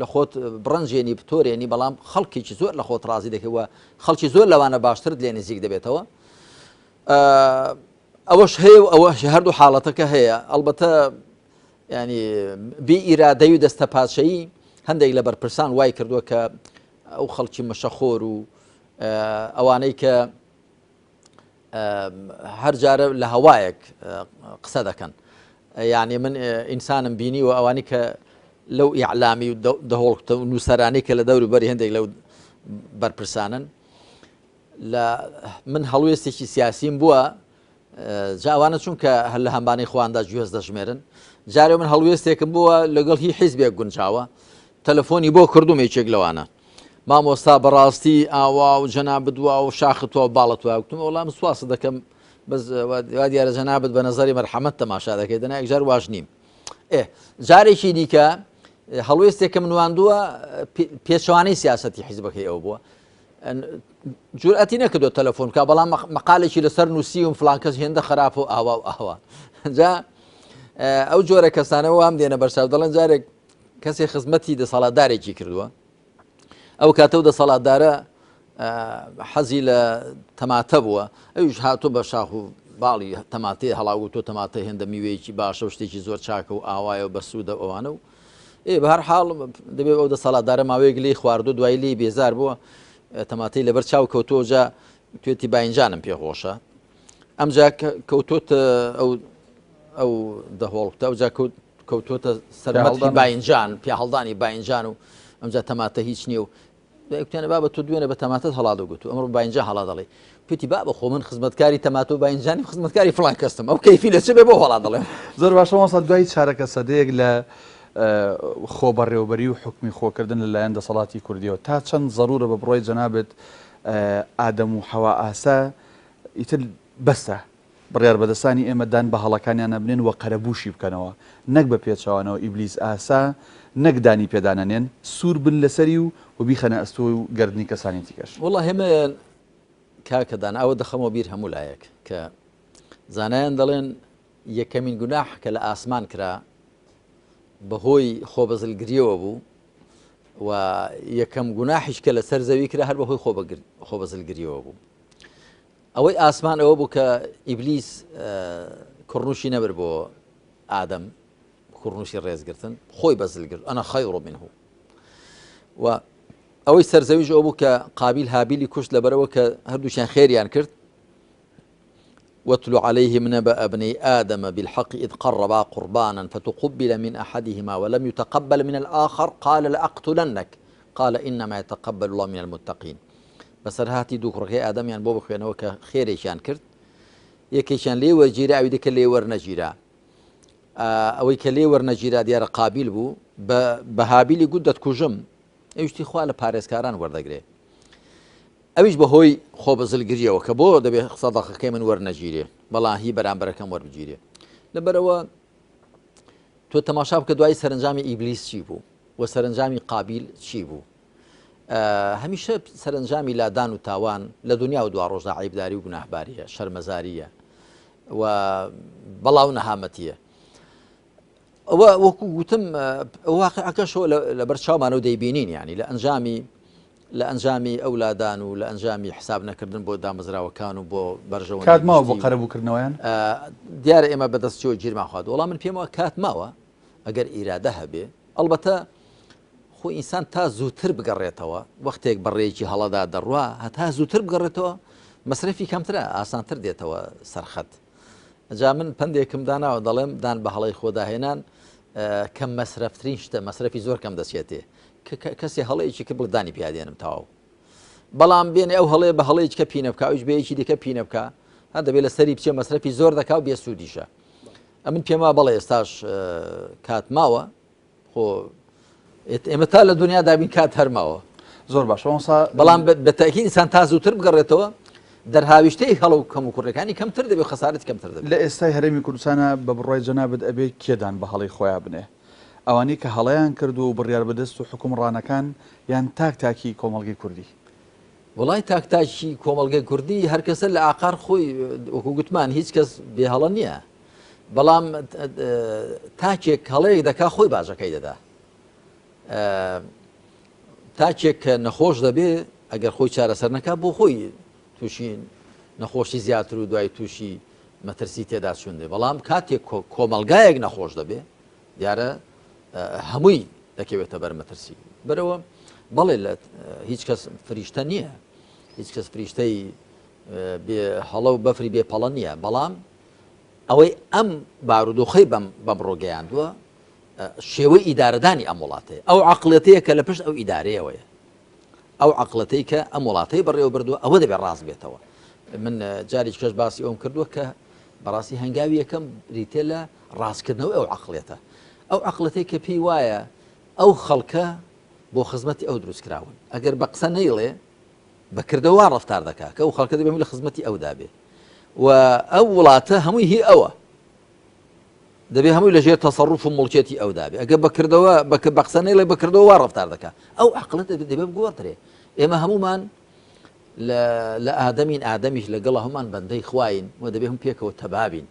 لە خۆت بڕەنجێنی بتۆرێنی بەڵام خەڵکێکی زۆر لە خۆت ڕازی دەکەوە خەڵکی زۆر لەوانە باشترت لێ نزیک دەبێتەوە ئەوەش هەیە و ئەوە هەردوو حاڵەتەکە هەیە ئەلبەتە ینی بی ئیرادەی و دەستە پاچەیی هەندێک لە بەرپرسان وای کردووە کە ئەو خەڵکی مشەخۆر و ئەوانەی کە هەر جارە لە هەوایەک قسە دەکەن یعنی من ئینسانم بینی و ئەوانی کە لەو ئیعلامی و دەهۆڵ نووسەرانی کە لە دەوری بەری هەندێک لەو بەرپرسانن لە من هەڵوێستێکی سیاسیم بووە جا ئەوانە چونکە هەر لە هەمبانەی خۆیاندا گوێز دەژمێرن جارێ من هەڵوێستێکم بووە لەگەڵ هی حیزبێک گونجاوە تەلەفۆنی بۆ کردوم یەکێک لەوانە مامۆستا بەڕاستی ئاوا و جەنابت وا و شاخت وا و باڵت وا وتم وەڵام من سواست دەکەم بەس وا دیارە جەنابت بە نەزەری مەرحەمەت تەماشا دەکەی دەنا یەکجار واش نیم ئێ جارێکی دیکە هەڵوێستێکم نواندووە پێچەوانەی سیاسەتی حیزبەکەی ئەو بووە. جورئەتی نەکردو تەلەفۆن بکا بەڵام مەقالێکی لەسەر نووسیوم فلان کەس هێندە خراپ و ئاوا و ئاوا جا ئەو جۆرە کەسانە وام دێنە بەرچاو دەڵێن جارێک کەسێ خزمەتی دەسەڵاتدارێکی کردووە ئەو کاتە و دەسەڵاتدارە حەزی لە تەماتە بووە ئەویش هاتوو بە شاخ و باڵی تەماتەی هەڵاوتۆ تەماتە هێندە میوەیەکی باشە و شتێکی زۆر چاکە و ئاوایە و بەسوودە ئەوانە و ئێ بە هەر حاڵ دەبێ ئەو دەسەڵاتدارە ماوەیەک لێی خواردو دوایی لێی بێزار بووە تەماتەی لەبەر چاو کەوتووە جا توێتی باینجانم پێ خۆشە ئەمجا کەوتۆتە ئەو ئەو دەهۆڵکتە ئەوجا کەوتۆتە سەرمەتی باینجان پیاهەڵدانی باینجان و ئەمجا تەماتە هیچ نییە و کوتیانە بابە تۆ دوێنێ بە تەماتەت هەڵا دەگوت و ئەمڕۆ باینجان هەڵا دەڵێ پێتی بابە خۆ من خزمەتکاری تەماتە و باینجانی خزمەتکاری فڵان کەستم ئەو کەیفی لە چ بێ بۆ هەڵا دەڵێم. زۆر باشە مامۆستا دوای چارەکە سەدەیەک لە خۆبەڕێوەبەری و حوکمی خۆکردن لە لایەن دەسەڵاتی کوردیەوە تا چەند زەرورە بە بڕوای جەنابت ئادەم و حەوا ئاسا ئیتر بەسە بڕیاربەدەستانی ئێمە دان بە هەڵەکانیانا بنێن و قەرەبووشی بکەنەوە، نەک بە پێچەوانەوە ئیبلیس ئاسا نەک دانی پێدا نەنێن، سوور بن لەسەری و و بیخەنە ئەستۆ و گەردنی کەسانی دیکەش. وەڵا ئێمە کاکە دانا ئەوە دەخەمەوە بیر هەموو لایەک کە زانایان دەڵێن یەکەمین گوناح کە لە ئاسمان کرا بەهۆی خۆبەزلگریەوە بوو و یەکەم گوناحیش کە لەسەر زەوی کرا هەر بەهۆی خۆبەزلگریەوە بوو. ئەوەی ئاسمان ئەوە بوو کە ئیبلیس کوڕنووشی نەبرد بۆ ئادەم کوڕنووشی ڕێزگرتن خۆی بەزل گرت أنا خير منه و ئەوەی سەرزەویش ئەو بوو کە قابیل هابیلی کوشت لەبەرەوە کە هەردووشیان خێریان کرد واتل عليهم نبأ ابني آدم بالحق إذ قربا قربانا فتقبل من أحدهما ولم يتقبل من الآخر قال لأقتلنك قال إنما يتقبل الله من المتقين بەسەرهاتی دوو کوڕەکەی ئادەمیان بۆ بخوێنەوە کە خێرێکیان کرد یەکێکیان لێ وەرگیرا ئەوی دیکە لێ وەرنەگیرا ئەوەی کە لێ وەرنەگیرا دیارە قابیل بوو بە هابیلی گوت دەتکوژم ئەویشتی خوا لە پارێزکاران وەردەگرێ ئەویش بەهۆی خۆ بەزلگریەوە کە بۆ دەبێ سەدەقەکەی من وەرنەگیرێ بەڵام هی بەرامبەرەکەم وەربگیرێ لەبەرەوە تۆ تەماشا بکە دوای سەرنجامی ئیبلیس چی بوو و سەرنجامی قابیل چی بوو هەمیشە سەرەنجامی لادان و تاوان لە دنیا و دواڕۆژدا عەیبداری و گوناهبارییە، شەرمەزارییە و بەڵا و نەهامەتییە. ئەوە وەکو گوتم واقعەکەشەوە لەبەر چاومانەوە دەیبینین ینی لە ئەنجامی لە ئەنجامی ئەو لادان و لە ئەنجامی حساب نەکردن بۆ دامەزراوەکان و بۆ بەرژەوەندی کات ماوە بۆ قەرەبووکردنەوەیان؟ دیارە ئێمە بەدەست چۆ گیرمان خوارد وەڵام من پێم وایە کات ماوە ئەگەر ئیرادە هەبێ ئەڵبەتە خۆ ئینسان تا زووتر بگەڕێتەوە وەختێک بە ڕێیەکی هەڵەدا دەڕوا هەتا زووتر بگەڕێتەوە مەسرەفی کەمترە ئاسانتر دێتەوە سەرخەت جا من پندێکم داناوە دەڵێم دان بە هەڵەی خۆداهێنان کەم مەسرەفترین شتە مەسرەفی زۆر کەم دەچێتێ کەسێ هەڵەیەکی کە بڵدانی پیادێنم تەواو بەڵام بێنێ ئەو هەڵەیە بە هەڵەیەکی کە پینە بکە ئەوش بەیەکی دیکە پینە بکە هەر دەبێت لەسەری بچێ مەسرەفی زۆر دەکا و بێسوودیشە ئەمن پێم وا بەڵێ ئێستاش کات ماوە خۆ ئێمە تا لە دنیا دابین کات هەر ماوە. زۆر باشە مامۆستا. بەڵام بە تەئکید ئینسان تا زووتر بگەڕێتەوە دەرهاویشتەی هەڵە و کەموکوڕیەکانی کەمتر دەبێ و خەسارەتی کەمتر دەبێ. لە ئێستای هەرێمی کوردستانا بە بڕوای جەنابت ئەبێ کێ دان بە هەڵەی خۆیا بنێ؟ ئەوانەی کە هەڵەیان کردووە و بڕیاربەدەست و حوکمڕانەکان یان تاک تاکی کۆمەڵگەی کوردی؟ وەڵای تاک تاکی کۆمەڵگەی کوردی هەر کەسە لە ئاقار خۆی وەکو گوتمان هیچ کەس بێ هەڵە نییە. بەڵام تاکێک هەڵەیەک دەکا خۆی باجەکەی دەدا تاکێک کە نەخۆش دەبێ ئەگەر خۆی چارەسەر نەکا بۆ خۆی تووشی نەخۆشی زیاتر و دوای تووشی مەترسی تێدا چوون دێ بەڵام کاتێک کۆمەلگایەک نەخۆش دەبێ دیارە هەمووی دەکەوێتە بەر مەترسی بەرەوە بەڵێ لە هیچ کەس فریشتە نییە هیچ کەس فریشتەی بێ هەڵە و بەفری بێ پەڵە نییە بەڵام ئەوەی ئەم بارودۆخەی بەم بەمڕۆ گەیاندووە شێوەی ئیدارەدانی ئەم وڵاتەیە، ئەو عەقڵێتەیە کە لە پشت ئەو ئیدارەیەوەیە، ئەو عەقڵەتەی کە ئەم وڵاتەی بەڕێوە بردووە ئەوە دەبێت ڕاست بێتەوە. من جارێکی کەش باسی ئەوم کردووە کە بەڕاستی هەنگاوی یەکەم بریتە لە ڕاستکردنەوەی ئەو عەقڵێتە، ئەو عەقڵەتەی کە پێی وایە ئەو خەڵکە بۆ خزمەتی ئەو دروست کراون، ئەگەر بە قسە نەیڵێ بە کردەوە وا ڕەفتار دەکا کە ئەو خەڵکە دەبێ هەمووی لە خزمەتی ئەودا بێ و ئەو وڵاتە هەمووی هی ئەوە دەبێ هەمووی لەژێر تەسەڕوف و مڵکێتی ئەودا بێ ئەگەر بە کردەوە بە قسە نەیڵێ بە کردەوە وا ڕەفتار دەکا ئەو عەقڵە دەبێ بگۆڕدرێ ئێمە هەموومان. لە ئادەمین ئادەمیش لەگەڵ هەمان بەندەی خواین و دەبێ هەم پێکەوە تەبابین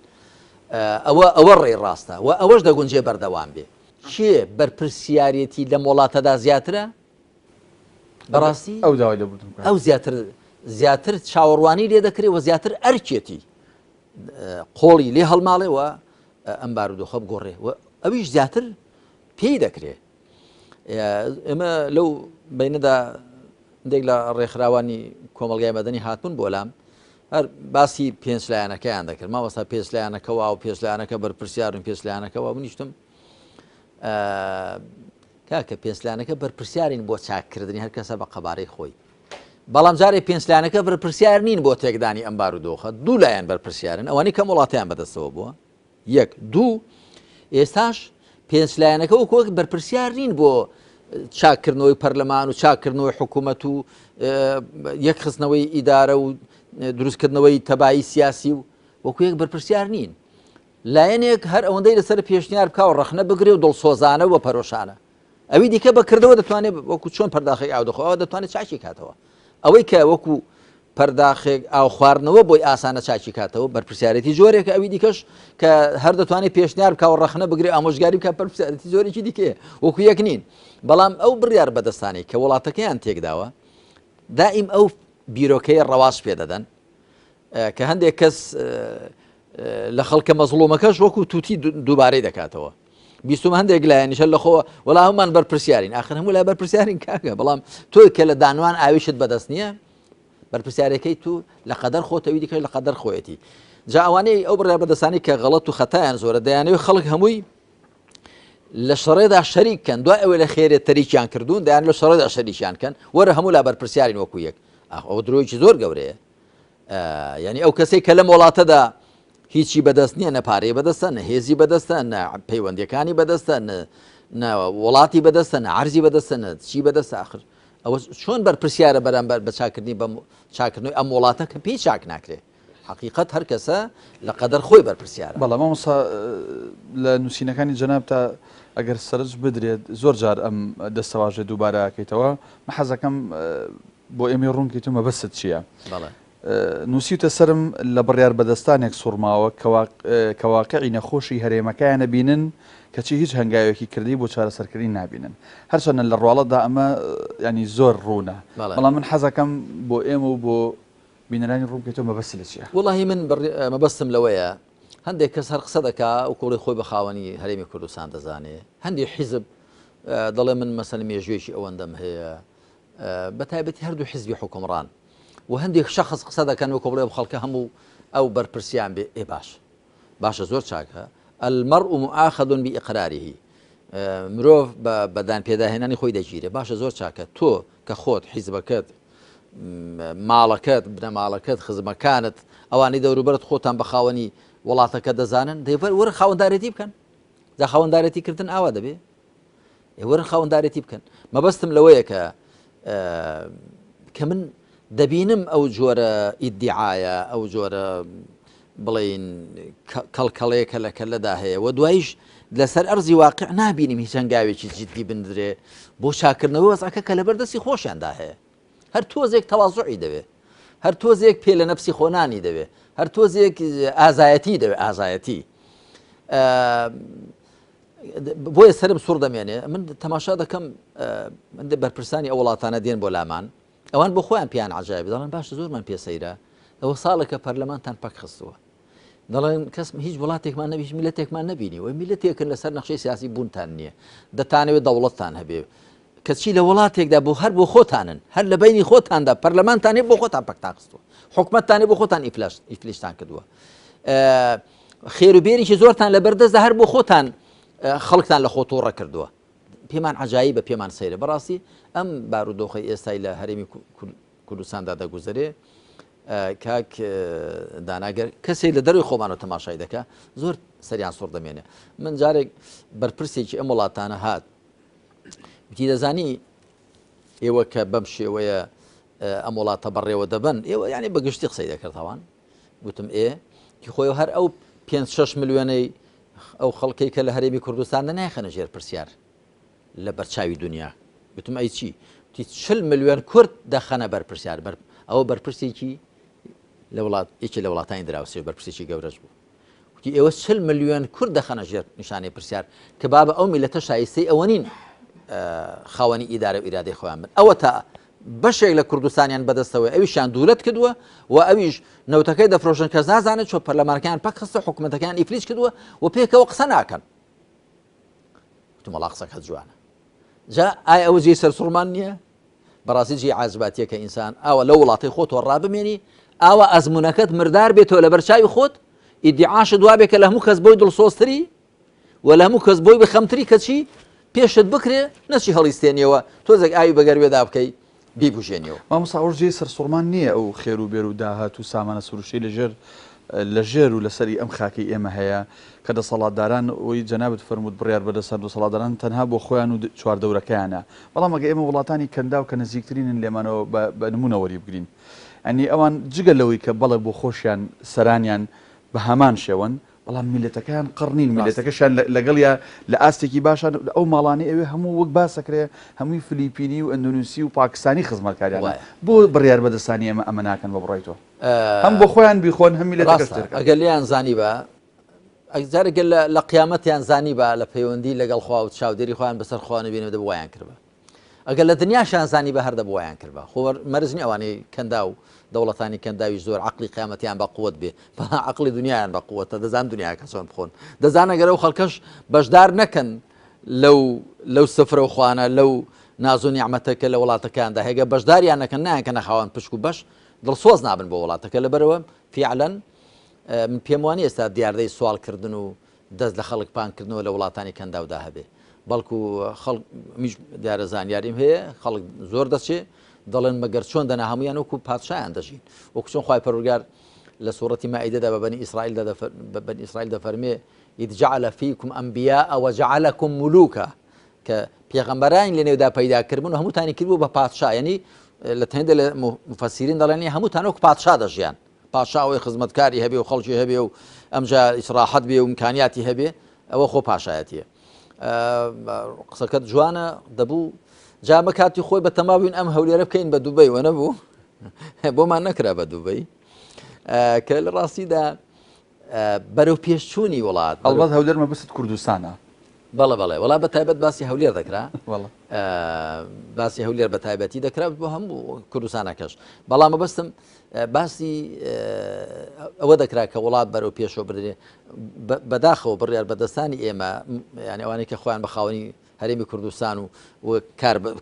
ئەوە ئەوە ڕێی ڕاستە و ئەوەش دەگونجێ بەردەوام بێ. کێ بەرپرسیارێتی لەم وڵاتەدا زیاترە؟ بەڕاستی ئەو داوای لێبوردن بکات. ئەو زیاتر زیاتر چاوەڕوانی لێ دەکرێ و زیاتر ئەرکێتی قۆڵی لێ هەڵماڵێ و ئەم بارودۆخە بگۆڕێ و ئەویش زیاتر پێی دەکرێ. ئێمە لەو بینەدا هەندێک لە ڕێکخراوانی کۆمەڵگای مەدەنی هاتبوون بۆ لام هەر باسی پێنج لایەنەکەیان دەکرد مامۆستا پێنج لایەنەکە وا و پێنج لایەنەکە بەرپرسیارن پێنج لایەنەکە وا منیشتم کاکە پێنج لایەنەکە بەرپرسیارین بۆ چاککردنی هەر کەسە بە قەبارەی خۆی بەڵام جارێ پێنج لایەنەکە بەرپرسیار نین بۆ تێکدانی ئەم بارودۆخە دوو لایەن بەرپرسیارن ئەوانەی کەم وڵاتیان بەدەستەوە بووە یەک دوو ئێستاش پێنج لایەنەکە وەکو وەک بەرپرسیار نین بۆ چاککردنەوەی پەرلەمان و چاککردنەوەی حکوومەت و یەکخستنەوەی ئیدارە و دروستکردنەوەی تەبایی سیاسی و وەکو یەک بەرپرسیار نین لایەنێک هەر ئەوەندەی لەسەر پێشنیار بکە و ڕەخنە بگرێ و دڵسۆزانە و پەرۆشانە ئەوی دیکە بە کردەوە دەتوانێت وەکو چۆن پەرداخێک ئاو دەخۆ دەتوانێت چاکی کاتەوە ئەوەی کە وەکو پەرداخێک ئاو خواردنەوە بۆی ئاسانە چاکی کاتەوە بەرپرسیارێتی جۆرێکە ئەوی دیکەش کە هەر دەتوانێت پێشنیار بکە و ڕەخنە بگرێ ئامۆژگاری بکە بەرپرسیارێتی جۆرێکی دیکەیە وەکو یەک نین بەڵام ئەو بڕیار بەدەستانەی کە وڵاتەکەیان تێکداوە دائیم ئەو بیرۆکەیە ڕەواج پێ دەدەن کە هەندێک کەس لە خەڵکە مەزڵومەکەش وەکو توتی دووبارەی دەکاتەوە بیستم هەندێک لایەنیشە لە خۆوە وەڵا هەمومان بەرپرسیارین ئاخر هەموو لای بەرپرسیارین کاکە بەڵام تۆ کە لە دانوان ئاویشت بەدەست نییە بەرپرسیارەکەی تو لە قەدەر خۆتەوی دیکە لە قەدەر خۆیەتی جا ئەوانەی ئەو بڕیار بەدەستانی کە غەڵەت و خەتایان زۆرە دەیانەوێت خەڵک هەمووی لە شەڕێدا شەریک کەن دوای ئەوەی لە خێرێ تەریکیان کردوون دەیان لە شەڕێدا شەریکیان کەن وەرە هەموو لا بەرپرسیارین وەکو یەک ئەوە درۆیەکی زۆر گەورەیە یعنی ئەو کەسێک کە لەم وڵاتەدا هیچی بەدەست نییە نە پارەی بەدەستە نە هێزی بەدەستە نە پەیوەندیەکانی بەدەستە نە وڵاتی بەدەستە نە عرضی بەدەستە نە چی بەدەستە آخر ئەوە چۆن بەرپرسیارە بەرامبەر بە چاکردنی بەم چاکردنەوەی ئەم وڵاتە کە پێی چاک ناکرێ حقیقت هەر کەسە لە قەدەر خۆی بەرپرسیارە. بەڵێ مامۆستا لە نووسینەکانی جەنابتا ئەگەر سەرنج بدرێت زۆر جار ئەم دەستەواژەیە دووبارە ئەکەیتەوە من حەزەکەم بۆ ئێمەی ڕوون کەیتەوە مەبەستت چییە؟ بەڵێ. نووسیوتە سەرم لە بڕیار بەدەستانێک سوڕماوە کە واقعی نەخۆشی هەرێمەکەیان ئەبینن کەچی هیچ هەنگاوێکی کردەی بۆ چارەسەرکردنی نابینن هەرچەندە لە ڕواڵەتدا ئەمە یانی زۆر ڕوونە بەڵام من حەزەکەم بۆ ئێمە و بۆ بینەرانی ڕوون بکەیتەوە مەبەست لە چییە؟ وەڵاهی من مەبەستم لەوەیە هەندێک کەس هەر قسە دەکا و کوڵی خۆی بە خاوەنی هەرێمی کوردستان دەزانێ هەندێک حیزب دەڵێ من مەسەن مێژوویەکی ئەوەندەم هەیە بە تایبەتی هەردوو حیزبی حوکمڕان و هەندێک شەخس قسە دەکەن وەکو بڵێ خەڵکە هەموو ئەو بەرپرسیان بێ ئێ باش باشە زۆر چاکە المرء مؤاخذ بإقراره مرۆڤ بە بەدان پێداهێنانی خۆی دەگیرێ باشە زۆر چاکە تۆ کە خۆت حیزبەکەت ماڵەکەت بنەماڵەکەت خزمەکانت ئەوانەی دەوروبەرت خۆتان بە خاوەنی وڵاتەکە دەزانن دەیبەر وەرە خاوەندارێتی بکەن جا خاوەندارێتی کردن ئاوا دەبێ وەرن خاوەندارێتی بکەن مەبەستم لەوەیە کە کە من دەبینم ئەو جۆرە ئیدعاە ئەو جۆرە بڵین کەڵکەڵەیەکە لە کەلەدا هەیە و دوایش لەسەر ئەرزی واقع نابینیم هیچ هەنگاوێکی جددی بندرێ بۆ چاکردنەوەی وەزعەکە کە لەبەر دەستی خۆشیاندا هەیە هەر تۆزێک تەوازعی دەوێ هەر تۆزێک پێ لە نەفسی خۆنانی دەوێ هەر تۆزێک ئازایەتی دەوێ ئازایەتی بۆیە سەرم سوڕ دەمێنێ من تەماشا دەکەم بەرپرسانی ئەو وڵاتانە دێن بۆ لامان ئەوان بۆ خۆیان پێیان عجایب دەڵێن باشە زۆرمان پێ سەیرە ئەوە ساڵێکە پەرلەمانتان پەک خستووە دەڵێن کەس هیچ وڵاتێکمان نەبی هیچ میلەتێکمان نەبینی وە میلەتێکن لەسەر نەخشەی سیاسی بوونتان نییە دەتانەوێت دەوڵەتتان هەبێ کەچی لە وڵاتێکدا بۆ هەر بۆ خۆتانن هەر لە بینی خۆتاندا پەرلەمانتان بۆ خۆتان پەکتان خستووە حکومەتتان بۆ خۆتان ئیفلیشتان کردووە خێر و بێریکی زۆرتان لە بەردەستدا هەر بۆ خۆتان خەڵکتان لە خۆ تۆڕە کردووە پێمان عجایبە پێمان سەیرە بەڕاستی ئەم بارودۆخی ئێستای لە هەرێمی کوردستاندا دەگوزەرێ کاک داناگەر کەسێک لە دەروی خۆمانەوە تەماشای دەکا زۆر سەریان سوڕ دەمێنێ من جارێک بەرپرسێکی ئەم وڵاتانە هات وتی دەزانی ئێوە کە بەم شێوەیە ئەم وڵاتە بەڕێوە دەبن ئێوە یعنی بەگشتی قسەی دەکردەوان گوتم ئێ کی خۆی هەر ئەو 5 6 ملیۆنەی ئەو خەڵکەی کە لە هەرێمی کوردستان نایخەنە ژێر پرسیار لە بەرچاوی دنیا گوتم ئەی چی وتی 40 ملیۆن کورد دەخەنە بەر پرسیار بەر. ئەوە بەرپرسێکی لە وڵات یەکێ لە وڵاتانی دراوسێ بەرپرسێکی گەورەش بوو وتی ئێوە چل ملیۆن کورد دەخەنە ژێر نیشانەی پرسیار کە بابە ئەو میلەتە شایستەی ئەوە نین خاوەنی ئیدارە و ئیرادەی خۆیان بن ئەوە تا بەشێک لە کوردستانیان بەدەستەوەی ئەویشیان دوولەت کردووە و ئەویش نەوتەکەی دەفرۆشن کەس نازانێت چۆ پەرلەمانەکان پەک خستە حکوومەتەکان ئیفلیج کردووە و پێکەوە قسە ناکەن وتم وەڵا قسەکەت جوانە جا ئایا ئەوە جێی سەرسوڕمان نییە؟ بەڕاستی جێی عازباتیە کە ئینسان ئاوا لەو وڵاتەی خۆتەوە ڕابمێنی ئاوا ئەزمونەکەت مردار بێتەوە لەبەر چاوی خۆت ئیدعاشت وابێ کە لە هەموو کەس بۆی دڵسۆزتری و لە هەموو کەس بۆی بخەمتری کەچی پێشت بکرێ نەچی هەڵیستێنیەوە تۆزێک ئاوی بەگەروێدا بکەی بیبوژێنیەوە. مامۆستا ئەوەش جێی سەرسوڕمان نییە ئەو خێر و بێر و داهات و سامانە سروشتیەی لە ژێر لە ژێر و لەسەری ئەم خاکەی ئێمە هەیە کە دەسەڵاتداران وەی جەنابت فەرمووت بڕیار بەدەستان دەسەڵاتداران تەنها بۆ خۆیان و چواردەورەکەیانە بەڵام ئەگەر ئێمە وڵاتانی کەنداو کە نزیکترینن لێمانەوە بە بە نموونە وەریبگرین یانی ئەوان جگە لەوەی کە بەڵێ بۆ خۆشیان سەرانیان بە هەمان شێوەن بەڵام میللەتەکەیان قڕ نین، میللەتەکەشیان لەگەڵیا لە ئاستێکی باشان، ئەو ماڵانەی ئەوێ هەموو وەک باس ئەکرێ هەمووی فلیپینی و ئەندۆنیسی و پاکستانی خزمەتکاریانە، بۆ بڕیار بەدەستانی ئێمە ئەمە ناکەن بە بڕوای تۆ؟ هەم بۆ خۆیان بیخۆن هەم میللەتەکەش تێر کەن. ئەگەر لێیان زانیبا، جارێک گەر لە قیامەتیان زانیبا لە پەیوەندی لەگەڵ خوا و چاودێری خۆیان بەسەر خوا نەبینەوە دەبوو وایان کردبا. ئەگەر لە دنیاشیان زانیبا هەر دەبوو وایان کردبا. خۆ مەرج نیە ئەوانەی کەنداو دەوڵەتانی کەنداویش زۆر عەقڵی قیامەتیان بە قوت بێ، بەڵام عەقڵی دنیایان بە قوتە، دەزان دنیاکە چۆن بخۆن، دەزان ئەگەر ئەو خەڵکەش بەشدار نەکەن لەو لەو سفرە و خوانە لەو ناز و نیعمەتە کە لە وڵاتەکاندا هەیە گەر بەشداریان نەکەن نایانکەنە خاوەن پشک و بەش دڵسۆز نابن بۆ وڵاتەکە لەبەرەوە فیعلەن من پێم وانیە ئێستا دیاردەی سواڵکردن و دەست لە خەڵک پان کردنەوە لە وڵاتانی کەنداودا هەبێ بەڵکو خەڵک میش دیارە زانیاریم هەیە خەڵک زۆر دەچێ دەڵێن مەگەر چۆن دەنا هەمویان وەکو پادشایان دەژین وەکو چۆن خوای پەروەردگار لە سوڕەتی مائیدەدا بە بەنی ئیسرائیل بە بەنی ئیسرائیل دەفەرمێ إذ جعل فيكم أنبياء وجعلكم ملوكا کە پێغەمبەرانی لە نێودا پەیدا کردبوون و هەمووتانی کردبوو بە پادشا یعنی لە هەندێک لە مفەسیرین دەڵێن هەمووتان وەکو پادشا دەژیان پاشا ئەوەی خزمەتکاری هەبێ و خەڵکی هەبێ و ئەمجا ئیسراحەت بێ و ئیمکانیاتی هەبێ ئەوە خۆ پاشایەتیە قسەکەت جوانە دەبوو جا بە کاتی خۆی بە تەما بووین ئەم هەولێرە بکەین بە دوبەی وە نەبوو بۆمان نەکرا بە دوبەی کە لە ڕاستیدا بەرەو پێشچوونی وڵات. ئەڵبەت هەولێر مەبەستت کوردستانە. بەڵێ بەڵێ وەڵا بە تایبەت باسی هەولێر دەکرا باسی هەولێر بە تایبەتی دەکرا بۆ هەموو کوردستانەکەش بەڵام مەبەستم باسی ئەوە دەکرا کە وڵات بەرەو پێشەوە بدرێ بەداخەوە بڕیار بەدەستانی ئێمە یعنی ئەوانەی کە خۆیان بە خاوەنی هەرێمی کوردستان و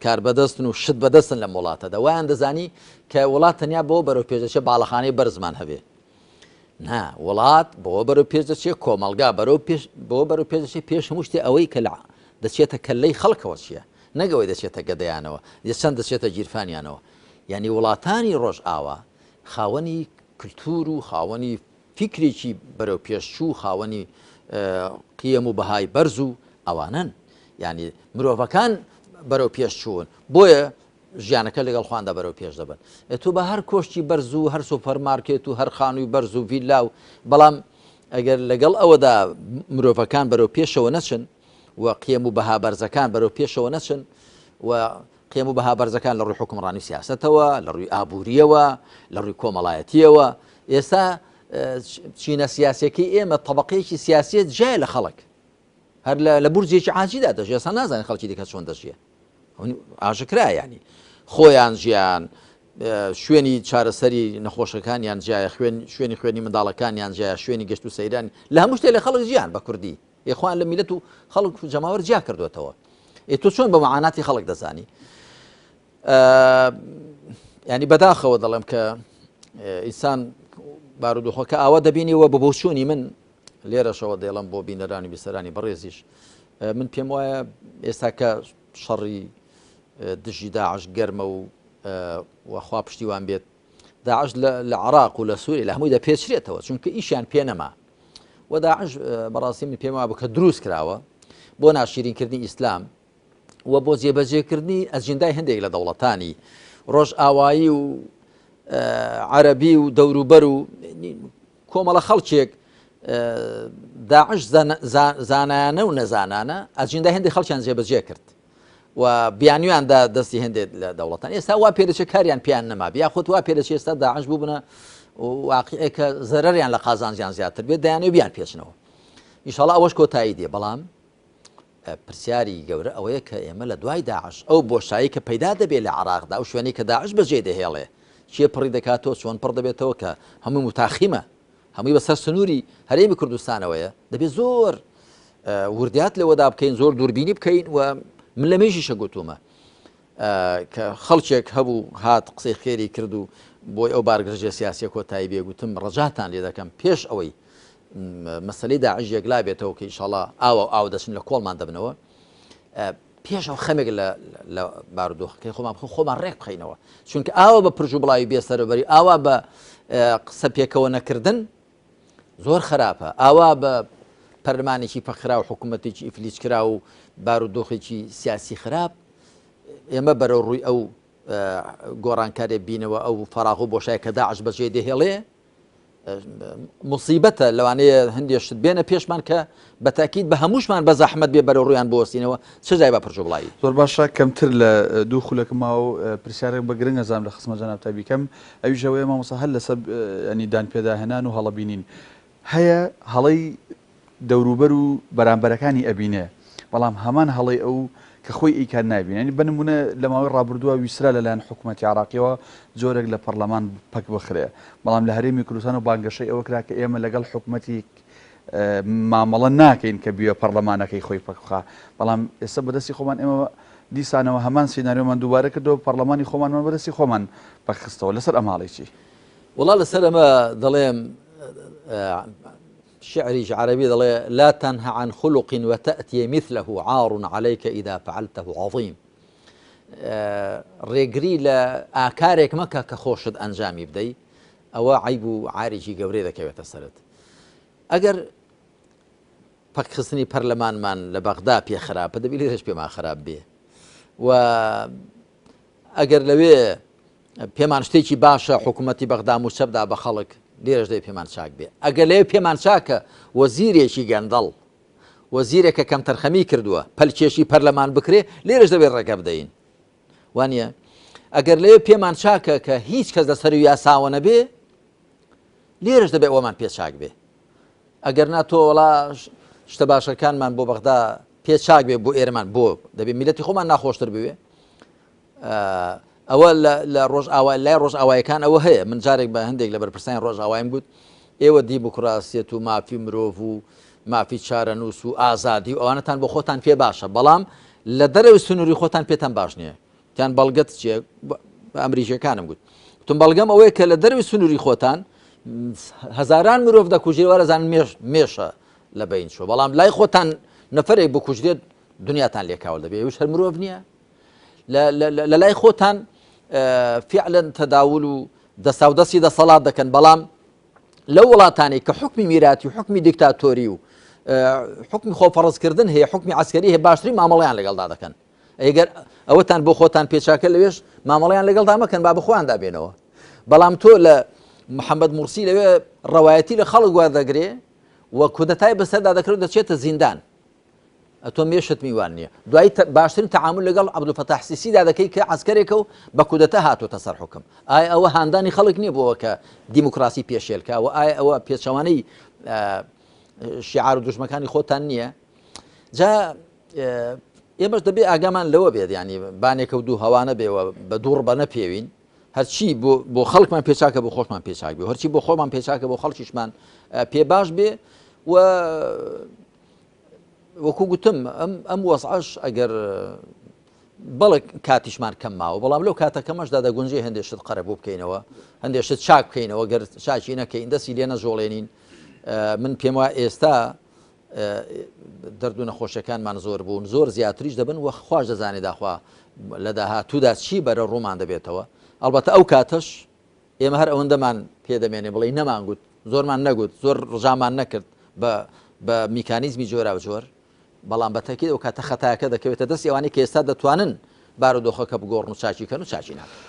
کار بەدەستن و شت بەدەستن لەم وڵاتەدا وایان دەزانی کە وڵات تەنیا بۆ بەرەو پێش دەچێت باڵەخانەی بەرزمان هەبێ نا وڵات بەوە بەرەو پێش دەچێت کۆمەڵگا بەرەو پێش بەوە بەرەو پێش دەچێت پێش هەموو شتێ ئەوەی کە لە دەچێتە کەلەی خەڵکەوە چییە نەک ئەوەی دەچێتە گەدەیانەوە یە چەند دەچێتە گیرفانیانەوە یعنی وڵاتانی ڕۆژئاوا خاوەنی کلتور و خاوەنی فیکرێکی بەرەو پێشچوو خاوەنی قیەم و بەهای بەرز و ئەوانن یعنی مرۆڤەکان بەرەو پێش چوون بۆیە ژیانەکە لەگەڵ خواندا بەرەو پێش دەبەن. ئێ تۆ بە هەر کۆشکی بەرز و هەر سۆپەر مارکێت و هەر خانووی بەرز و ڤیللا و بەڵام ئەگەر لەگەڵ ئەوەدا مرۆڤەکان بەرەو پێشەوە نەچن و قیەم و بەها بەرزەکان بەرەو پێشەوە نەچن و قیەم و بەها بەرزەکان لە ڕووی حوکمڕانی و سیاسەتەوە، لە ڕووی ئابوورییەوە، لە ڕووی کۆمەڵایەتییەوە، ئێستا چینە سیاسیەکەی ئێمە تەبەقەیەکی سیاسیە جیایە لە خەڵک. هەر لە بورجێکی عاجیدا دەژی، ئێستا نازانین خەڵکی دیکە چۆن دەژیێ. ئاشکرا ینی خۆیان ژیان شوێنی چارەسەری نەخۆشەکانیان جیایە خوێن شوێنی خوێنی منداڵەکانیان جیایە شوێنی گەشت و سەیران لە هەموو شتێ لە خەڵک ژیان بە کوردی یخوان لە میلەت و خەڵک و جەماوەر جیا کردوێتەوە ئێ تۆ چۆن بە معاناتی خەڵک دەزانی ینی بەداخەوە دەڵێم کە ئینسان بارودۆخەکە ئاوا دەبینیەوە بە بۆچوونی من لێرەشەوە دەیڵم بۆ بینەرانی بیسەرانی بەڕێزیش من پێم وایە ئێستا کە شەڕی دژی داعش گەرمە و وەخوا پشتیوان بێت داعش لە عراق و لە سووری لە هەمووی دەپێچرێتەوە چونکە ئیشیان پێ نەما و داعش بەڕاستی من پێم وابوو کە دروست کراوە بۆ ناشیرینکردنی ئیسلام و بۆ جێبەجێکردنی ئەجندای هەندێک لە دەوڵەتانی ڕۆژئاوایی و عەربی و دەوروبەر و کۆمەڵە خەڵکێک داعش زانایانە و نەزانانە ئەجیندای هەندێک خەڵکیان جێبەجێ کرد. و بیانویان دا دەستی هەندێک لە دەوڵەتان ئێستا وا پێدەچێت کاریان پێیان نەما یاخود وا پێدەچێت ئێستا داعش بووبنە واقعێکە زەرەریان لە قازانجیان زیاتر بێت دەیانەوێت بیان پێچنەوە ئیشاڵا ئەوەش کۆتایی دێ بەڵام پرسیاری گەورە ئەوەیە کە ئێمە لە دوای داعش ئەو بۆشایی کە پەیدا دەبێت لە عراقدا ئەو شوێنەی کە داعش بەجێ دەهێڵێ کێ پڕی دەکاتەوە چۆن پڕ دەبێتەوە کە هەموو متاخیمە هەمووی بەسەر سنووری هەرێمی کوردستانەوەیە دەبێت زۆر وردیات لەوەدا بکەین زۆر دووربینی بکەین و من لە مێژیشە گوتومە کە خەڵکێک هەبوو هات قسەی خێری کرد و بۆی ئەو بارگرژە سیاسیە کۆتایی بێ گوتم ڕەجاتان لێ دەکەم پێش ئەوەی مەسلەی داعش یەکلا بێتەوە کە ئیشەڵا ئاوە ئاو دەچن لە کۆڵمان دەبنەوە پێش ئەو خەمێک لە بارودۆخەکەی خۆمان بخۆ خۆمان ڕێک بخەینەوە چونکە ئاوە بە پرژ و بڵاوی بێسەرەبەری ئاوا بە قسە پێکەوە نەکردن زۆر خراپە ئاوا بە پەرلەمانێکی پەکخرا و حکوومەتێکی ئیفلیج کرا و بارودۆخێکی سیاسی خراپ ئێمە بەرەو ڕووی ئەو گۆڕانکارێ بینەوە ئەو فەراغ و بۆشای کە داعش بەجێ دەهێڵێ موسیبەتە لەوانەیە هەندێ شت بێنە پێشمان کە بە تاکید بە هەمووشمان بە زەحمەت بێ بەرەو ڕوویان بوەستینەوە چ جای بە پرچ و بڵاوی. زۆر باشە کەمتر لە دوو خولەک ماوە و پرسیارێک بە گرنگ ئەزانم لە خزمەت جەنابتا بیکەم ئەویش ئەوەیە مامۆستا هەر لەسەر یانی دانپێداهێنان و هەڵە بینین هەیە هەڵەی دەوروبەر و بەرامبەرەکانی ئەبینێ بەڵام هەمان هەڵەی ئەو کە خۆی ئەیکات نایبینێ یانی بە نمونە لە ماوەی ڕابردووە ویسترا لەلایەن حکومەتی عێراقیەوە جۆرێک لە پەڕلەمان پەک بخرێ بەڵام لە هەرێمی کوردستان و بانگەشەی ئەوە کرا کە ئێمە لەگەڵ حکومەتی مامەڵە ناکەین کە بیوێ پەڕلەمانەکەی خۆی پەک بخا بەڵام ئێستا بەدەستی خۆمان ئێمە دیسانەوە هەمان سیناریۆمان دووبارە کردەوە پەڕلەمانی خۆمانمان بەدەستی خۆمان پەکخستەوە لەسەر ئەم هەڵەی چی؟ وەڵا لەسەر ئەمە دەڵێم شیعریش عەرەبی دەڵێ، لا تنه عن خلق وتأتی مثله عار علیک اذا فعلته عظیم، ڕێگری لە ئاکارێک مەکە کە خۆشت ئەنجامی بدەی، ئەوە عەیب و عارێکی گەورەی دەکەوێتە سەرت. ئەگەر پەکخستنی پەرلەمانمان لە بەغدا پێ خراپە، دەبی لێرەش پێمان خراپ بێ و ئەگەر لەوێ پێمان شتێکی باشە حکوومەتی بەغدا مووچە بدا بە خەڵک، لێرەش دەبێ پێمان چاک بێ. ئەگەر لەوێ پێمان چاکە وەزیرێکی گەندەڵ، وەزیرێک کە کەمتەرخەمی کردووە، پەلکێشی پەرلەمان بکرێ، لێرەش دەبێ ڕێگە بدەین. وانە؟ ئەگەر لەوێ پێمان چاکە کە هیچ کەس لەسەر یاساوە نەبێ، لێرەش دەبێ ئەوەمان پێ چاک بێ. ئەگەر نا تۆ وەڵا شتە باشەکانمان بۆ بەغدا پێ چاک بێ بۆ ئێرەمان بۆ دەبێ میلەتی خۆمان ناخۆشتر بوێ. ئەوە لە ڕۆژئاوا لای ڕۆژئاوایەکان ئەوە هەیە من جارێک بە هەندێک لە بەرپرسانی ڕۆژئاوایم گوت ئێوە دیموکراسیەت و مافی مرۆڤ و مافی چارەنووس و ئازادی و ئەوانەتان بۆ خۆتان پێ باشە بەڵام لە دەرەوەی سنووری خۆتان پێتان باش نییە تیان بەڵگەت چیە بە ئەمریکیەکانم گوت وتم بەڵگەم ئەوەیە کە لە دەرەوەی سنووری خۆتان هەزاران مرۆڤ دەکوژێ وەرەزان مێش مێشە لە بین چوە بەڵام لای خۆتان نەفرێک بکوژرێت دنیاتان لێکاوە دەبێ ئەوش هەر مرۆڤ نییە لە لای خۆتان فعلەن تەداول و دەساودەستی دەسەڵات دەکەن بەڵام لەو وڵاتانەی کە حکمی میراتی و حکمی دیکتاتۆری و حکمی خۆفەڕزکردن هەیە حکمی عسکەری هەیە باشترین مامەڵیان لەگەڵدا دەکەن ئەگەر ئەوەتان بۆ خۆتان پێچاکە لەوێش مامەڵیان لەگەڵدا مەکەن با بخۆیاندا بێنەوە بەڵام تۆ لە محەممەد مورسی لەوێ ڕەوایەتی لە خەڵک وەردەگرێ و کودەتای بەسەردا دەکرێت دەچێتە زیندان ئەتۆ مێشت میوان نیە. دوایی باشترین تەعامول لەگەڵ عەبدولفەتاح سیسیدا دەکەی کە عەسکەرێکە و بە کودەتا هاتۆتە سەر حوکم. ئایا ئەوە هاندانی خەڵک نیە بۆ کە دیموکراسی پێشێل کا و ئایا ئەوە پێچەوانەی شیعار و دوژمەکانی خۆتان نییە؟ جا ئێمەش دەبێ ئاگامان لەوە بێت ینی بانێکە و دوو هەوانە بێ و بە دووڕ بە نەپێوین هەرچی بۆ خەڵکمان پێچاکە بۆ خۆشمان پێچاک بێ هەرچی بۆ خۆمان پێچاکە بۆ خەڵکیشمان پێ باش بێ و وەکو گوتم ئەم وەزعەش ئەگەر بەڵێ کاتیشمان کەم ماوە بەڵام لەو کاتە کەمەشدا دەگونجێ هەندێک شت قەرەبوو بکەینەوە هەندێک شت چاک بکەینەوە گەر چاکی نەکەین دەستی لێ نەژۆڵێنین من پێم وایە ئێستا دەرد و نەخۆشیەکانمان زۆر بوون زۆر زیاتریش دەبن وە خواش دەزانێت داخوا لە داهاتوودا چی بەرە ڕوومان دەبێتەوە ئەڵبەتە ئەو کاتەش ئێمە هەر ئەوەندەمان پێ دەمێنێ بڵێی نەمانگوت، زۆرمان نەگوت، زۆر ڕجامان نەکرد بە بە میکانیزمی جۆراوجۆر، بەڵام بە تەئکید ئەو کاتە خەتاکە دەکەوێتە دەستی ئەوانەی کە ئێستا دەتوانن بارودۆخەکە بگۆڕن و چاکی کەن و چاکی ناکەن.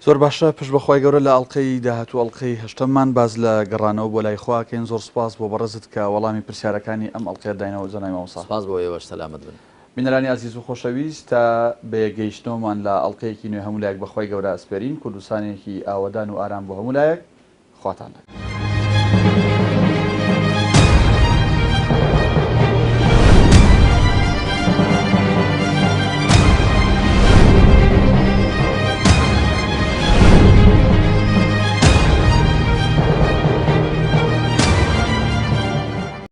زۆر باشە پشت بە خوای گەورە لە ئەڵقەی داهاتوو ئەڵقەی هەشتەممان باس لە گەڕانەوە بۆ لای خوا ئەکەین زۆر سوپاس بۆ بەڕێزت کە وەڵامی پرسیارەکانی ئەم ئەڵقەیەت داینەوە جەنابی مامۆستا. سوپاس بۆ ئێوەش سەلامەت بن. بینەرانی ئازیز و خۆشەویست تا بەیەکگەیشتنەوەمان لە ئەڵقەیەکی نوێ هەموو لایەک بەخوای گەورە ئەسپێرین کوردستانێکی ئاوەدان و ئارام بۆ هەموو لایەک خواتان لەگەڵ.